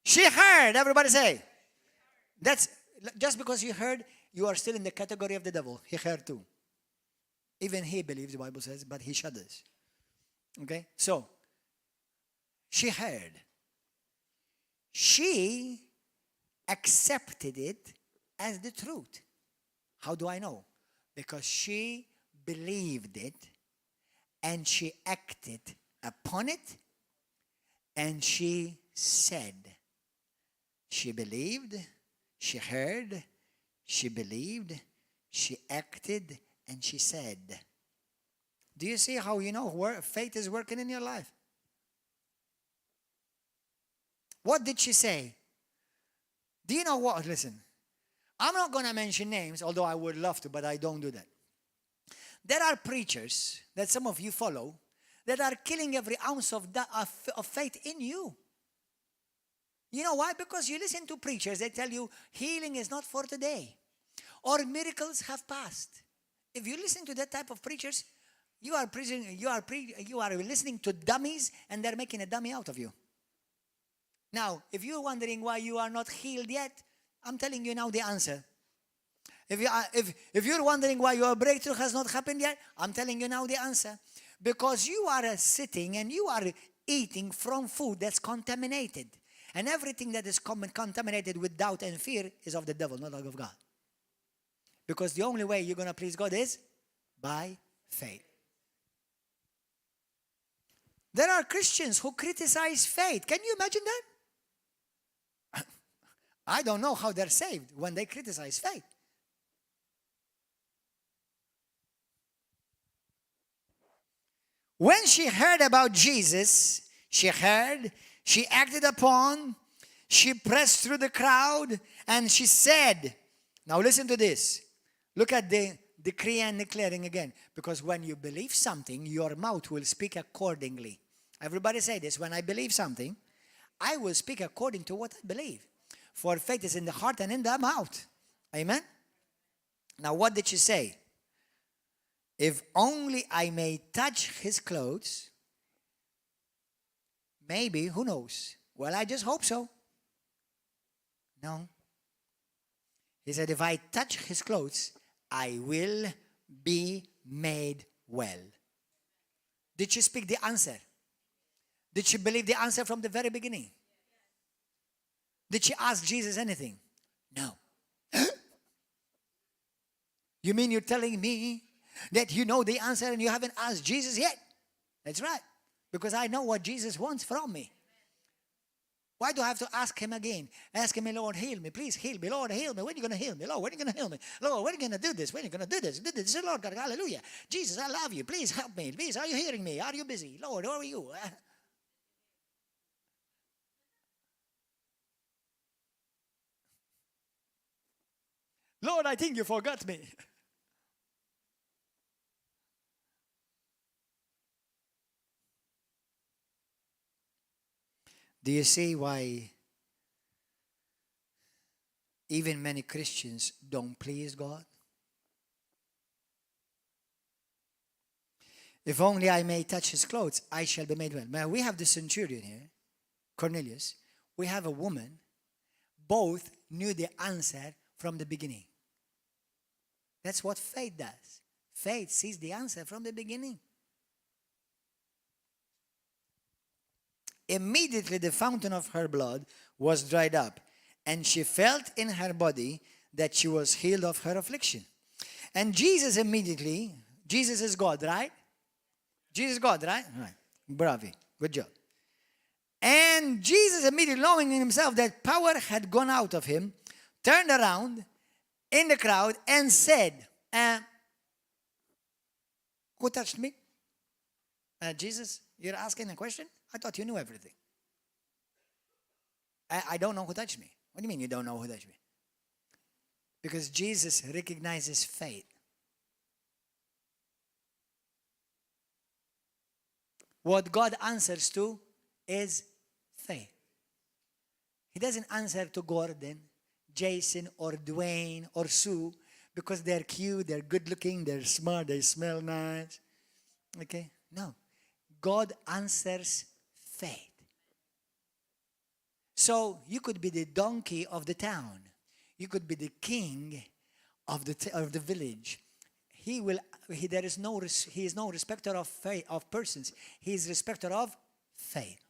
She heard, everybody say. That's just because you heard, you are still in the category of the devil. He heard too. Even he believes, the Bible says, but he shudders. Okay? So, she heard. She accepted it as the truth. How do I know? Because she believed it and she acted upon it and she said. She believed, she heard, she believed, she acted, and she said. Do you see how you know where faith is working in your life? What did she say? Do you know what? Listen, I'm not going to mention names, although I would love to, but I don't do that. There are preachers that some of you follow that are killing every ounce of faith in you. You know why? Because you listen to preachers, they tell you healing is not for today, or miracles have passed. If you listen to that type of preachers, you are listening to dummies, and they're making a dummy out of you. Now, if you're wondering why you are not healed yet, I'm telling you now the answer. If you're wondering why your breakthrough has not happened yet, I'm telling you now the answer. Because you are sitting and you are eating from food that's contaminated. And everything that is contaminated with doubt and fear is of the devil, not of God. Because the only way you're going to please God is by faith. There are Christians who criticize faith. Can you imagine that? I don't know how they're saved when they criticize faith. When she heard about Jesus, she heard, she acted upon, she pressed through the crowd, and she said, now listen to this. Look at the decree and declaring again. Because when you believe something, your mouth will speak accordingly. Everybody say this. When I believe something, I will speak according to what I believe. For faith is in the heart and in the mouth. Amen? Now what did she say? If only I may touch his clothes, maybe, who knows? Well, I just hope so. No. He said, if I touch his clothes, I will be made well. Did she speak the answer? Did she believe the answer from the very beginning? Did she ask Jesus anything? No. You mean you're telling me that you know the answer and you haven't asked Jesus yet? That's right. Because I know what Jesus wants from me. Why do I have to ask him again? Ask him, Lord, heal me. Please heal me. Lord, heal me. When are you going to heal me? Lord, when are you going to heal me? Lord, when are you going to do this? When are you going to do this? Do this. Lord God, hallelujah. Jesus, I love you. Please help me. Please, are you hearing me? Are you busy? Lord, where are you? Lord, I think you forgot me. Do you see why even many Christians don't please God? If only I may touch his clothes, I shall be made well. Now, we have the centurion here, Cornelius. We have a woman. Both knew the answer from the beginning. That's what faith does. Faith sees the answer from the beginning. Immediately the fountain of her blood was dried up, and she felt in her body that she was healed of her affliction. And Jesus immediately, Jesus is God, right? Jesus is God, right? Right. Bravo. Good job. And Jesus immediately, knowing in himself that power had gone out of him, turned around in the crowd and said, who touched me? Jesus, you're asking a question? I thought you knew everything. I don't know who touched me. What do you mean you don't know who touched me? Because Jesus recognizes faith. What God answers to is faith. He doesn't answer to Gordon, Jason, or Dwayne, or Sue, because they're cute, they're good looking, they're smart, they smell nice. Okay? No. God answers faith. So you could be the donkey of the town. You could be the king of the village. He is no respecter of faith, of persons. He is respecter of faith.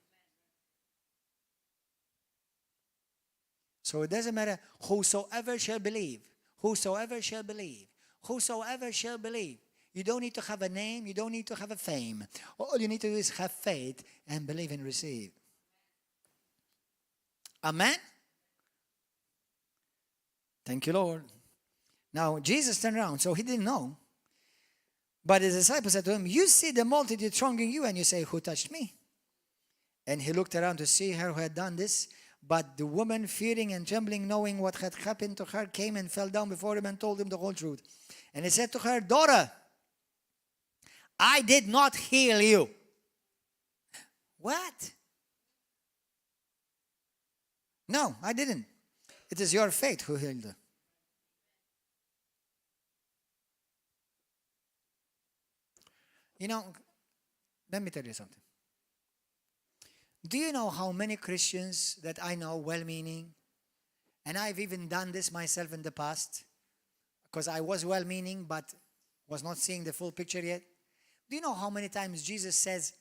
So it doesn't matter. Whosoever shall believe. Whosoever shall believe. Whosoever shall believe. You don't need to have a name. You don't need to have a fame. All you need to do is have faith and believe and receive. Amen? Thank you, Lord. Now, Jesus turned around, so he didn't know. But his disciples said to him, you see the multitude thronging you, and you say, who touched me? And he looked around to see her who had done this. But the woman, fearing and trembling, knowing what had happened to her, came and fell down before him and told him the whole truth. And he said to her, daughter, I did not heal you. What? No, I didn't. It is your faith who healed her. You know, let me tell you something. Do you know how many Christians that I know, well-meaning, and I've even done this myself in the past, because I was well-meaning but was not seeing the full picture yet. Do you know how many times Jesus says,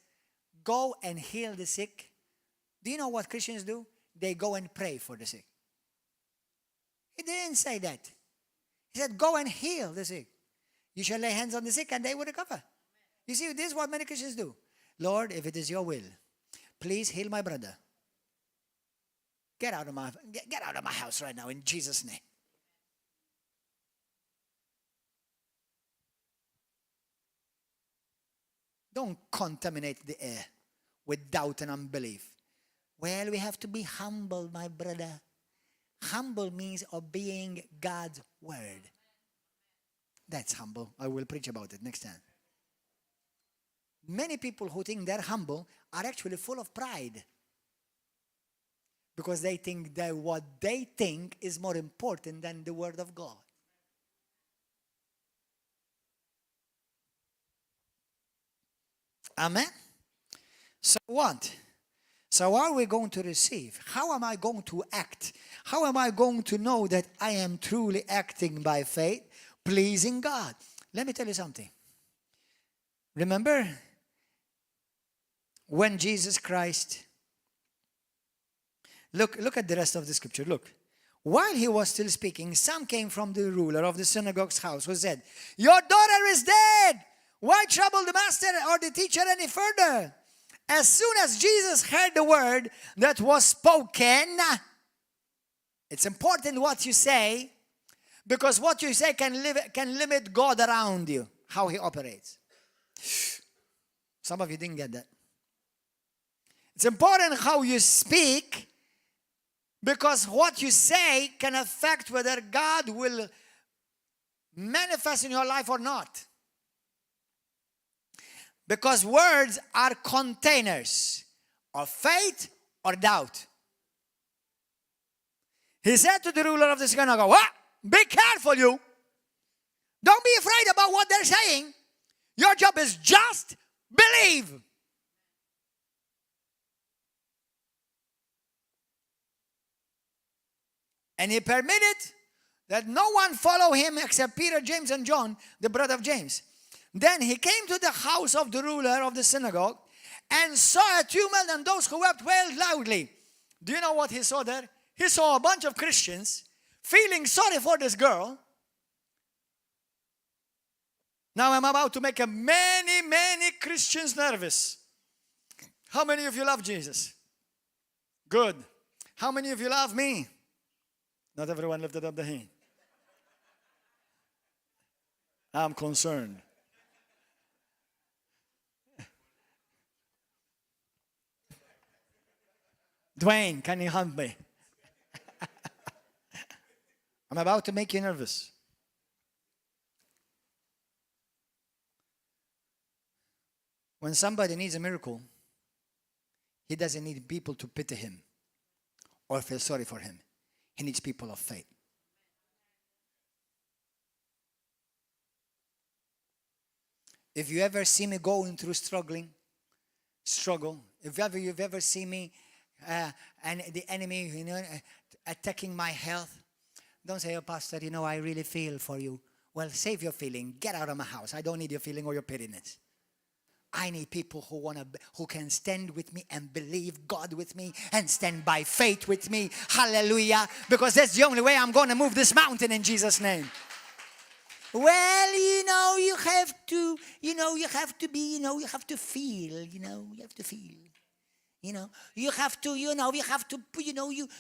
go and heal the sick? Do you know what Christians do? They go and pray for the sick. He didn't say that. He said, go and heal the sick. You shall lay hands on the sick and they will recover. You see, this is what many Christians do. Lord, if it is your will, please heal my brother. Get out of my house right now in Jesus' name. Don't contaminate the air with doubt and unbelief. Well, we have to be humble, my brother. Humble means obeying God's word. That's humble. I will preach about it next time. Many people who think they're humble are actually full of pride. Because they think that what they think is more important than the word of God. Amen? So what? So are we going to receive? How am I going to act? How am I going to know that I am truly acting by faith, pleasing God? Let me tell you something. Remember when Jesus Christ, look at the rest of the scripture, look. While he was still speaking, some came from the ruler of the synagogue's house who said, your daughter is dead. Why trouble the master or the teacher any further? As soon as Jesus heard the word that was spoken, it's important what you say, because what you say can limit God around you, how he operates. Some of you didn't get that. It's important how you speak, because what you say can affect whether God will manifest in your life or not. Because words are containers of faith or doubt. He said to the ruler of the synagogue, what? Be careful, you. Don't be afraid about what they're saying. Your job is just believe. And he permitted that no one follow him except Peter, James, and John, the brother of James. Then he came to the house of the ruler of the synagogue and saw a tumult and those who wept wailed loudly. Do you know what he saw there? He saw a bunch of Christians feeling sorry for this girl. Now I'm about to make many Christians nervous. How many of you love Jesus? Good. How many of you love me? Not everyone lifted up the hand. I'm concerned. Dwayne, can you help me? I'm about to make you nervous. When somebody needs a miracle, he doesn't need people to pity him or feel sorry for him. He needs people of faith. If you ever see me going through struggle, if you've ever seen me and the enemy, attacking my health, don't say, oh, Pastor, I really feel for you. Well, save your feeling. Get out of my house. I don't need your feeling or your pettiness. I need people who can stand with me and believe God with me and stand by faith with me. Hallelujah. Because that's the only way I'm going to move this mountain in Jesus' name. Well, you have to feel, you have to feel.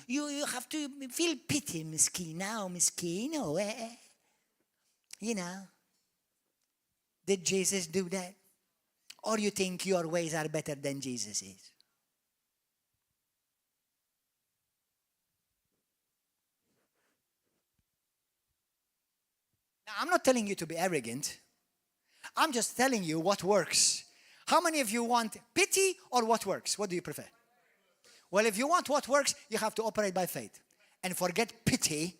You have to feel pity, miskino. Did Jesus do that? Or you think your ways are better than Jesus is? Now, I'm not telling you to be arrogant. I'm just telling you what works. How many of you want pity or what works? What do you prefer? Well, if you want what works, you have to operate by faith. And forget pity.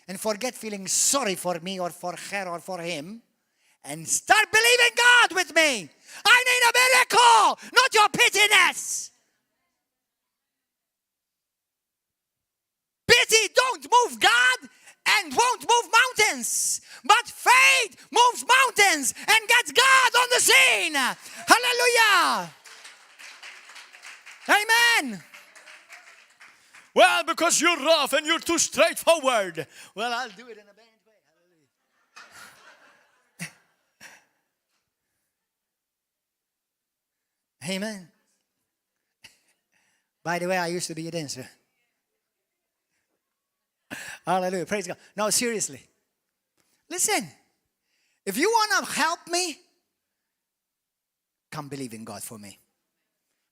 And forget feeling sorry for me or for her or for him. And start believing God with me. I need a miracle, not your pittiness. Pity don't move God and won't move mountains. But faith moves mountains and gets God on the scene. Hallelujah. Amen. Well, because you're rough and you're too straightforward. Well, I'll do it in a bad way. Hallelujah. Amen. By the way, I used to be a dancer. Hallelujah. Praise God. No, seriously. Listen. If you want to help me, come believe in God for me.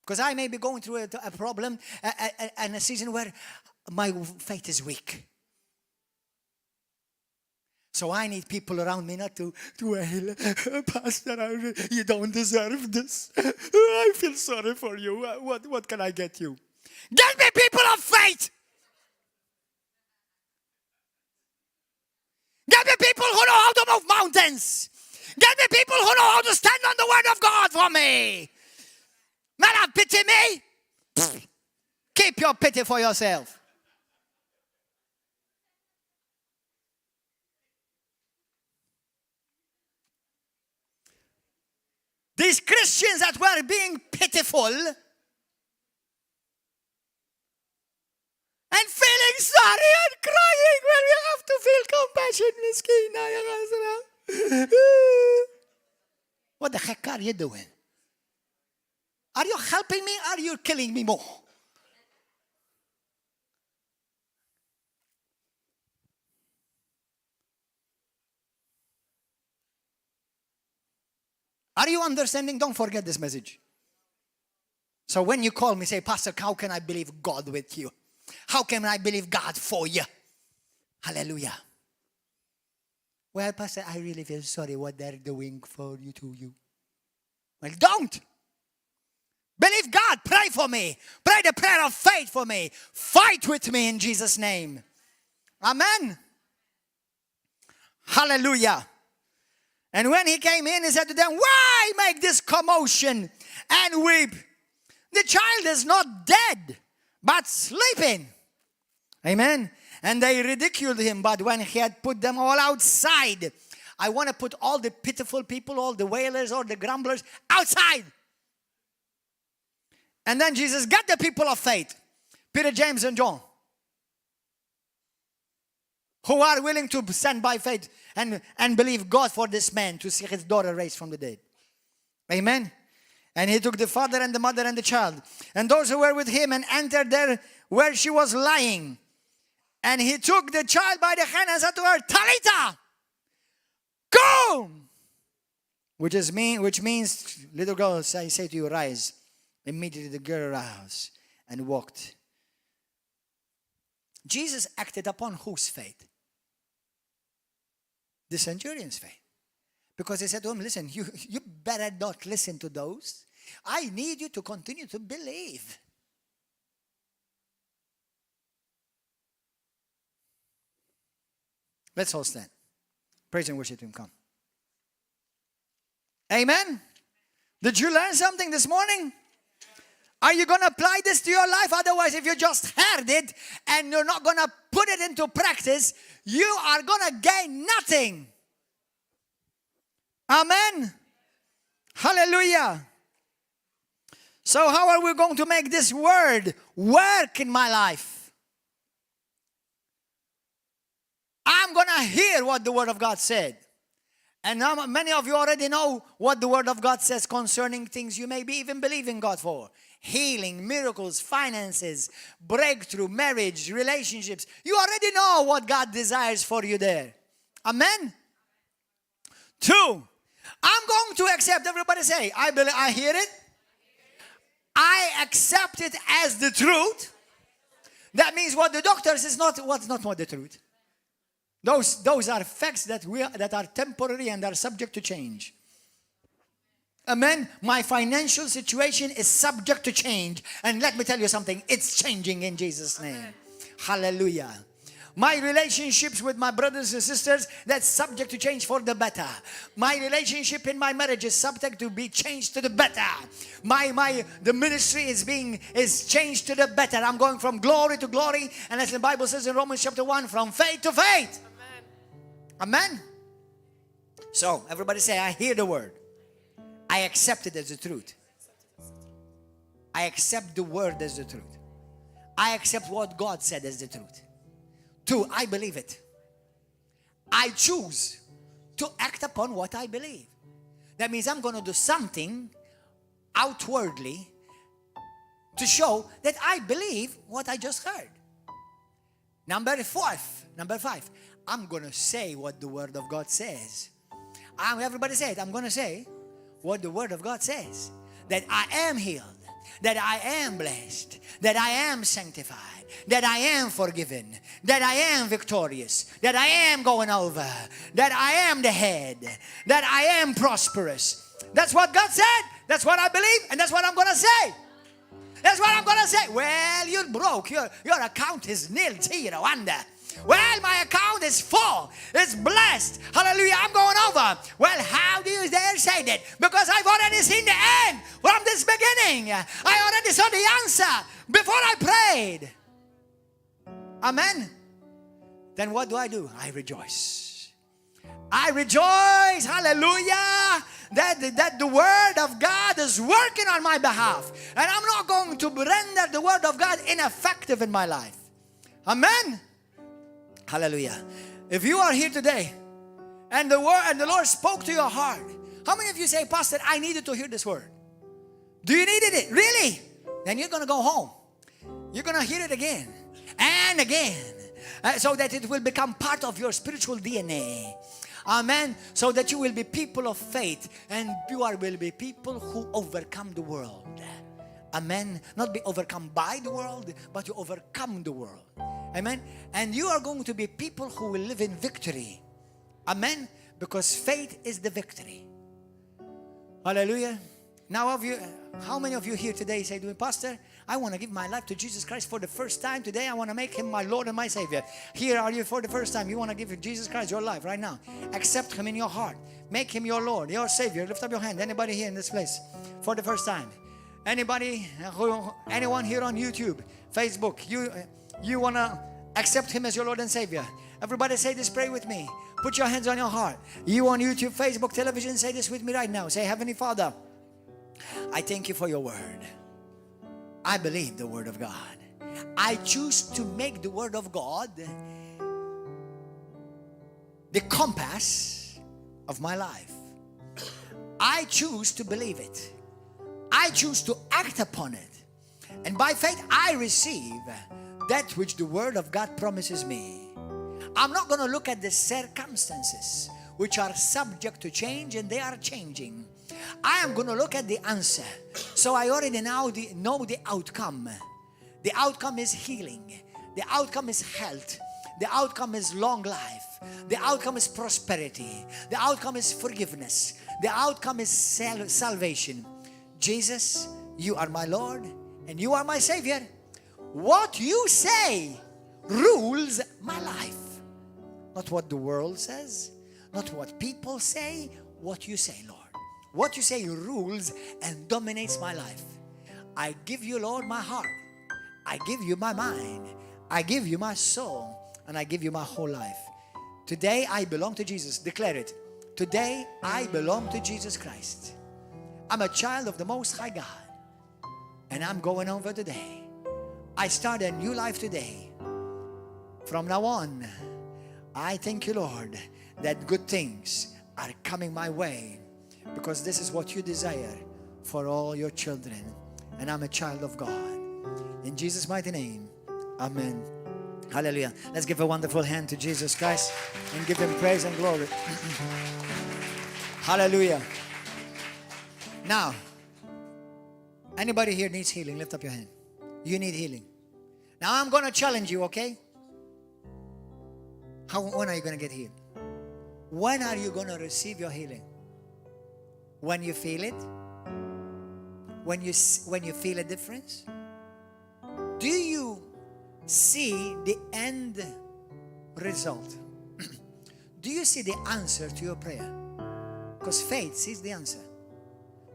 Because I may be going through a problem and a season where my faith is weak. So I need people around me not to wail, Pastor, you don't deserve this. I feel sorry for you. What can I get you? Get me people of faith. Get me people who know how to move mountains. Get me people who know how to stand on the word of God for me. Man, pity me? Keep your pity for yourself. These Christians that were being pitiful and feeling sorry and crying when we have to feel compassion. What the heck are you doing? Are you helping me or are you killing me more? Are you understanding? Don't forget this message. So when you call me, say, Pastor, how can I believe God with you? How can I believe God for you? Hallelujah. Well, Pastor, I really feel sorry what they're doing for you to you. Well, don't. Believe God. Pray for me. Pray the prayer of faith for me. Fight with me in Jesus' name. Amen. Hallelujah. And when he came in, he said to them, why make this commotion and weep? The child is not dead, but sleeping. Amen. And they ridiculed him, but when he had put them all outside, I want to put all the pitiful people, all the wailers, all the grumblers outside. And then Jesus got the people of faith, Peter, James, and John, who are willing to stand by faith and believe God for this man to see his daughter raised from the dead. Amen. And he took the father and the mother and the child and those who were with him and entered there where she was lying. And he took the child by the hand and said to her, Talita, come! Which means, little girl, I say to you, rise. Immediately the girl arose and walked. Jesus acted upon whose faith? The centurion's faith. Because he said to him, listen, you better not listen to those. I need you to continue to believe. Let's all stand. Praise and worship him. Come. Amen? Did you learn something this morning? Are you going to apply this to your life? Otherwise, if you just heard it and you're not going to put it into practice, you are going to gain nothing. Amen? Hallelujah. So how are we going to make this word work in my life? I'm going to hear what the Word of God said. And now many of you already know what the Word of God says concerning things you may be even believing God for. Healing, miracles, finances, breakthrough, marriage, relationships. You already know what God desires for you there. Amen? 2, I'm going to accept. Everybody say, I hear it. I accept it as the truth. That means what the doctor says is not the truth. Those are facts that are temporary and are subject to change. Amen. My financial situation is subject to change. And let me tell you something. It's changing in Jesus' name. Amen. Hallelujah. My relationships with my brothers and sisters, that's subject to change for the better. My relationship in my marriage is subject to be changed to the better. The ministry is changed to the better. I'm going from glory to glory. And as the Bible says in Romans chapter 1, from faith to faith. Amen. Amen. So, everybody say, I hear the word. I accept it as the truth. I accept the word as the truth. I accept what God said as the truth. 2, I believe it. I choose to act upon what I believe. That means I'm going to do something outwardly to show that I believe what I just heard. Number 5, I'm going to say what the Word of God says. Everybody say it. I'm going to say what the Word of God says. That I am healed. That I am blessed. That I am sanctified. That I am forgiven. That I am victorious. That I am going over. That I am the head. That I am prosperous. That's what God said. That's what I believe. And that's what I'm going to say. That's what I'm going to say. Well, you're broke. Your account is nil, zero, wonder. Well, my account is full. It's blessed. Hallelujah. I'm going over. Well, how do you dare say that? Because I've already seen the end from this beginning. I already saw the answer before I prayed. Amen. Then what do? I rejoice. I rejoice. Hallelujah. That the Word of God is working on my behalf. And I'm not going to render the Word of God ineffective in my life. Amen. Hallelujah. If you are here today and the Lord spoke to your heart, how many of you say, Pastor, I needed to hear this word? Do you needed it? Really? Then you're going to go home. You're going to hear it again and again so that it will become part of your spiritual DNA. Amen. So that you will be people of faith and you will be people who overcome the world. Amen. Not be overcome by the world, but you overcome the world. Amen. And you are going to be people who will live in victory. Amen. Because faith is the victory. Hallelujah. Now, how many of you here today say to me, Pastor, I want to give my life to Jesus Christ for the first time today. I want to make Him my Lord and my Savior. Here are you for the first time. You want to give Jesus Christ your life right now. Accept Him in your heart. Make Him your Lord, your Savior. Lift up your hand. Anybody here in this place for the first time? Anyone here on YouTube, Facebook, you want to accept Him as your Lord and Savior? Everybody say this, pray with me. Put your hands on your heart. You on YouTube, Facebook, television, say this with me right now. Say, Heavenly Father, I thank you for your word. I believe the word of God. I choose to make the word of God the compass of my life. I choose to believe it. I choose to act upon it. And by faith, I receive that which the word of God promises me. I'm not going to look at the circumstances which are subject to change, and they are changing. I am going to look at the answer. So I already now know the outcome. The outcome is healing. The outcome is health. The outcome is long life. The outcome is prosperity. The outcome is forgiveness. The outcome is salvation. Jesus, you are my Lord and you are my Savior. What you say rules my life. Not what the world says, not what people say, what you say, Lord. What you say rules and dominates my life. I give you, Lord, my heart. I give you my mind. I give you my soul. And I give you my whole life. Today I belong to Jesus. Declare it. Today I belong to Jesus Christ. I'm a child of the Most High God. And I'm going over today. I start a new life today. From now on, I thank you, Lord, that good things are coming my way. Because this is what you desire for all your children. And I'm a child of God. In Jesus' mighty name, amen. Hallelujah. Let's give a wonderful hand to Jesus Christ and give him praise and glory. Hallelujah. Now, anybody here needs healing? Lift up your hand. You need healing. Now I'm going to challenge you, okay? When are you going to get healed? When are you going to receive your healing? When you feel it? When you feel a difference? Do you see the end result? Do you see the answer to your prayer? Because faith sees the answer.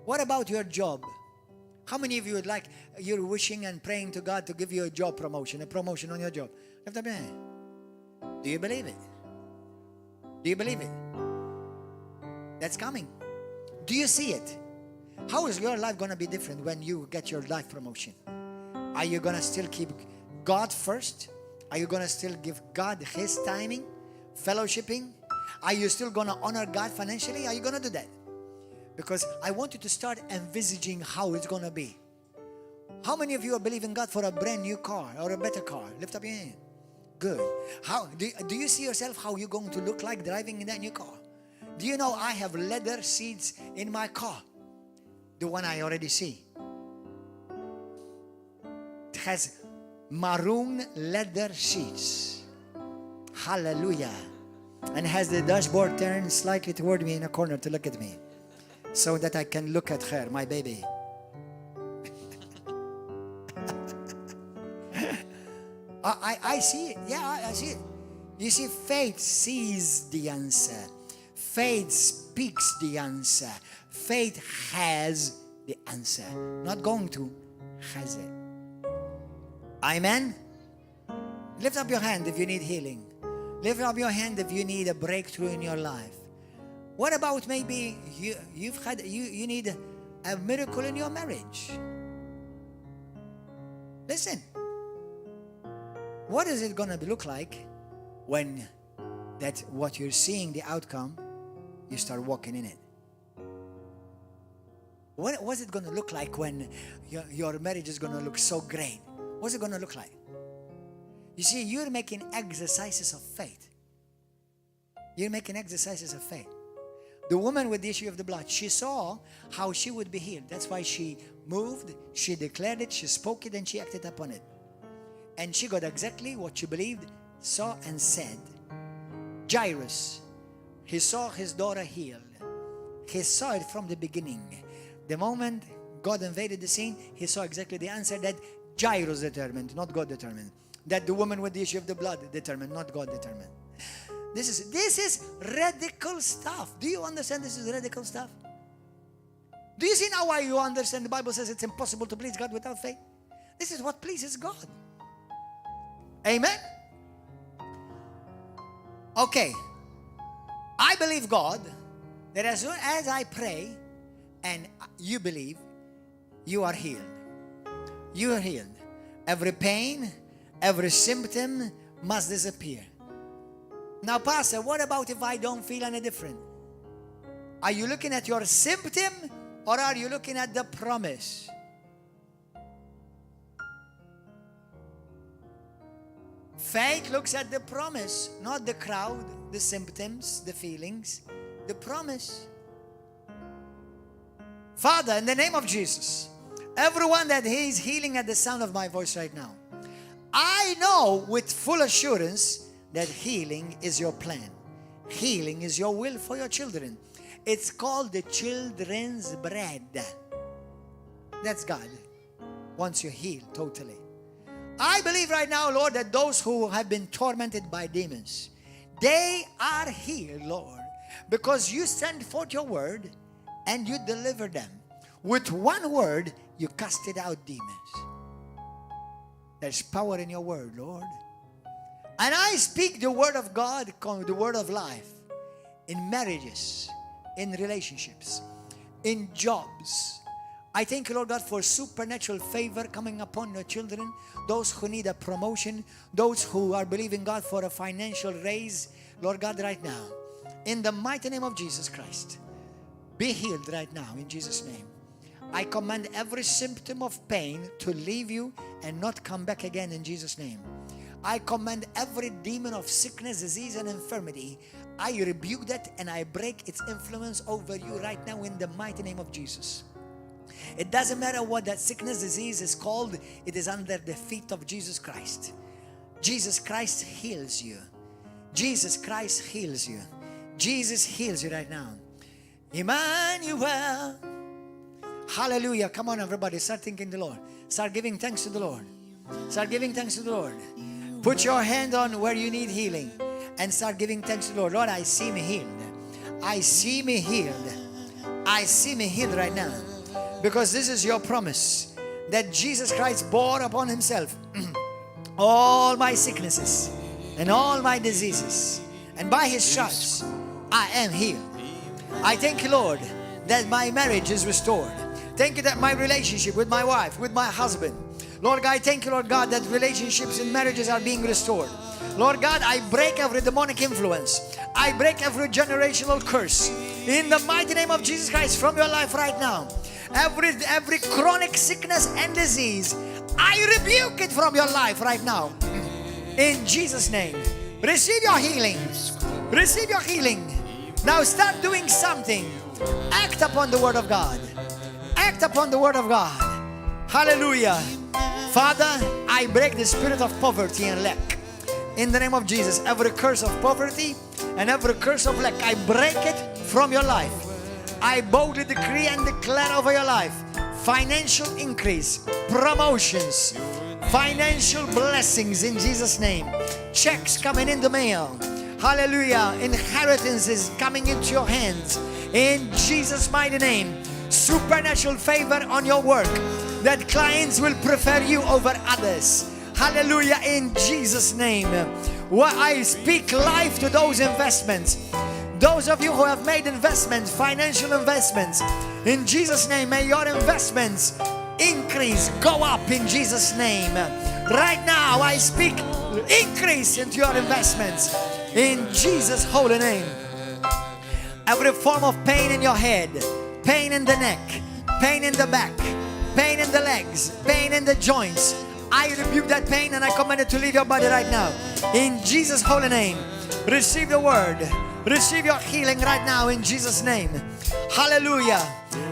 What about your job? How many of you would like, you're wishing and praying to God to give you a job promotion, a promotion on your job? Lift up your hand. Do you believe it? Do you believe it? That's coming. Do you see it? How is your life going to be different when you get your life promotion? Are you going to still keep God first? Are you going to still give God his timing? Fellowshipping? Are you still going to honor God financially? Are you going to do that? Because I want you to start envisaging how it's going to be. How many of you are believing God for a brand new car or a better car? Lift up your hand. Good. How do you see yourself how you're going to look like driving in that new car? Do you know I have leather seats in my car? The one I already see. It has maroon leather seats. Hallelujah. And has the dashboard turned slightly toward me in a corner to look at me, so that I can look at her, my baby. I see it. Yeah, I see it. You see, faith sees the answer. Faith speaks the answer. Faith has the answer. Not going to, has it. Amen? Lift up your hand if you need healing. Lift up your hand if you need a breakthrough in your life. What about maybe you need a miracle in your marriage? Listen. What is it going to look like when that what you're seeing, the outcome, you start walking in it? What's it going to look like when your marriage is going to look so great? What's it going to look like? You see, you're making exercises of faith. You're making exercises of faith. The woman with the issue of the blood, she saw how she would be healed. That's why she moved, she declared it, she spoke it, and she acted upon it. And she got exactly what she believed, saw, and said. Jairus, he saw his daughter healed. He saw it from the beginning. The moment God invaded the scene, he saw exactly the answer that Jairus determined, not God determined. That the woman with the issue of the blood determined, not God determined. This is radical stuff. Do you understand this is radical stuff? Do you see now why you understand the Bible says it's impossible to please God without faith? This is what pleases God. Amen? Okay. I believe God that as soon as I pray and you believe, you are healed. You are healed. Every pain, every symptom must disappear. Now, Pastor, what about if I don't feel any different? Are you looking at your symptom or are you looking at the promise? Faith looks at the promise, not the crowd, the symptoms, the feelings, the promise. Father, in the name of Jesus, everyone that is healing at the sound of my voice right now, I know with full assurance that healing is your plan. Healing is your will for your children. It's called the children's bread. That's God. Once you're healed totally. I believe right now, Lord, that those who have been tormented by demons, they are healed, Lord, because you send forth your word and you delivered them. With one word, you casted out demons. There's power in your word, Lord. And I speak the word of God, the word of life, in marriages, in relationships, in jobs. I thank you, Lord God, for supernatural favor coming upon your children, those who need a promotion, those who are believing God for a financial raise, Lord God, right now. In the mighty name of Jesus Christ, be healed right now in Jesus' name. I command every symptom of pain to leave you and not come back again in Jesus' name. I command every demon of sickness, disease, and infirmity. I rebuke that and I break its influence over you right now in the mighty name of Jesus. It doesn't matter what that sickness, disease is called. It is under the feet of Jesus Christ. Jesus Christ heals you. Jesus Christ heals you. Jesus heals you right now. Emmanuel. Hallelujah. Come on, everybody. Start thanking the Lord. Start giving thanks to the Lord. Start giving thanks to the Lord. Put your hand on where you need healing and start giving thanks to the Lord. Lord, I see me healed. I see me healed. I see me healed right now. Because this is your promise that Jesus Christ bore upon himself all my sicknesses and all my diseases. And by his stripes, I am healed. I thank you, Lord, that my marriage is restored. Thank you that my relationship with my wife, with my husband, Lord God, I thank you, Lord God, that relationships and marriages are being restored. Lord God, I break every demonic influence. I break every generational curse. In the mighty name of Jesus Christ from your life right now. Every chronic sickness and disease, I rebuke it from your life right now. In Jesus' name. Receive your healing. Receive your healing. Now start doing something. Act upon the word of God. Act upon the word of God. Hallelujah. Father, I break the spirit of poverty and lack. In the name of Jesus, every curse of poverty and every curse of lack, I break it from your life. I boldly decree and declare over your life financial increase, promotions, financial blessings in Jesus' name. Checks coming in the mail. Hallelujah. Inheritances coming into your hands. In Jesus' mighty name. Supernatural favor on your work. That clients will prefer you over others. Hallelujah. In Jesus' name. I speak life to those investments. Those of you who have made investments, financial investments, in Jesus' name, may your investments increase, go up in Jesus' name. Right now, I speak increase into your investments in Jesus' holy name. Every form of pain in your head, pain in the neck, pain in the back, pain in the legs, pain in the joints, I rebuke that pain and I command it to leave your body right now. In Jesus' holy name, receive the word. Receive your healing right now in Jesus' name. Hallelujah.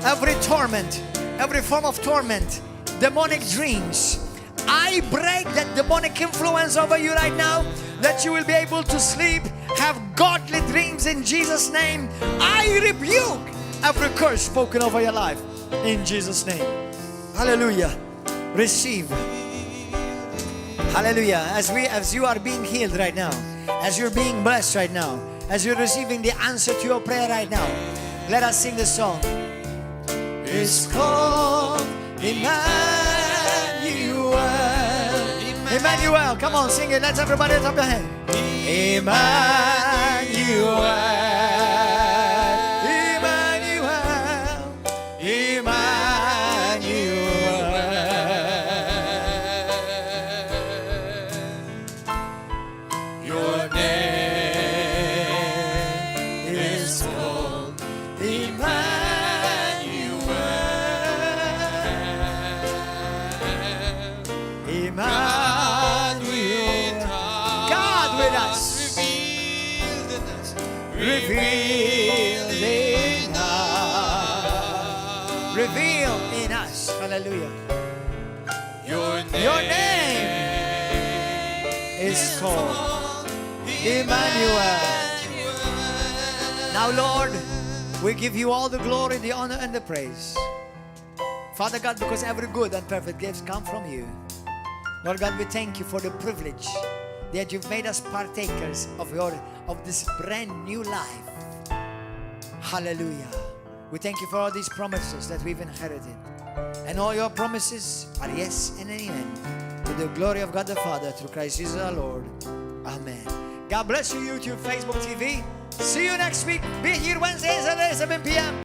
Every torment, every form of torment, demonic dreams, I break that demonic influence over you right now, that you will be able to sleep, have godly dreams in Jesus' name. I rebuke every curse spoken over your life in Jesus' name. Hallelujah. Receive. Hallelujah. As you are being healed right now, as you're being blessed right now, as you're receiving the answer to your prayer right now, let us sing this song. It's called Emmanuel. Emmanuel. Come on, sing it. Let's everybody lift up your hand. Emmanuel. Reveal in us. Hallelujah. Your name is called Emmanuel. Now, Lord, we give you all the glory, the honor, and the praise. Father God, because every good and perfect gift come from you. Lord God, we thank you for the privilege that you've made us partakers of this brand new life. Hallelujah. We thank you for all these promises that we've inherited. And all your promises are yes and amen. To the glory of God the Father, through Christ Jesus our Lord. Amen. God bless you, YouTube, Facebook, TV. See you next week. Be here Wednesdays at 7 p.m.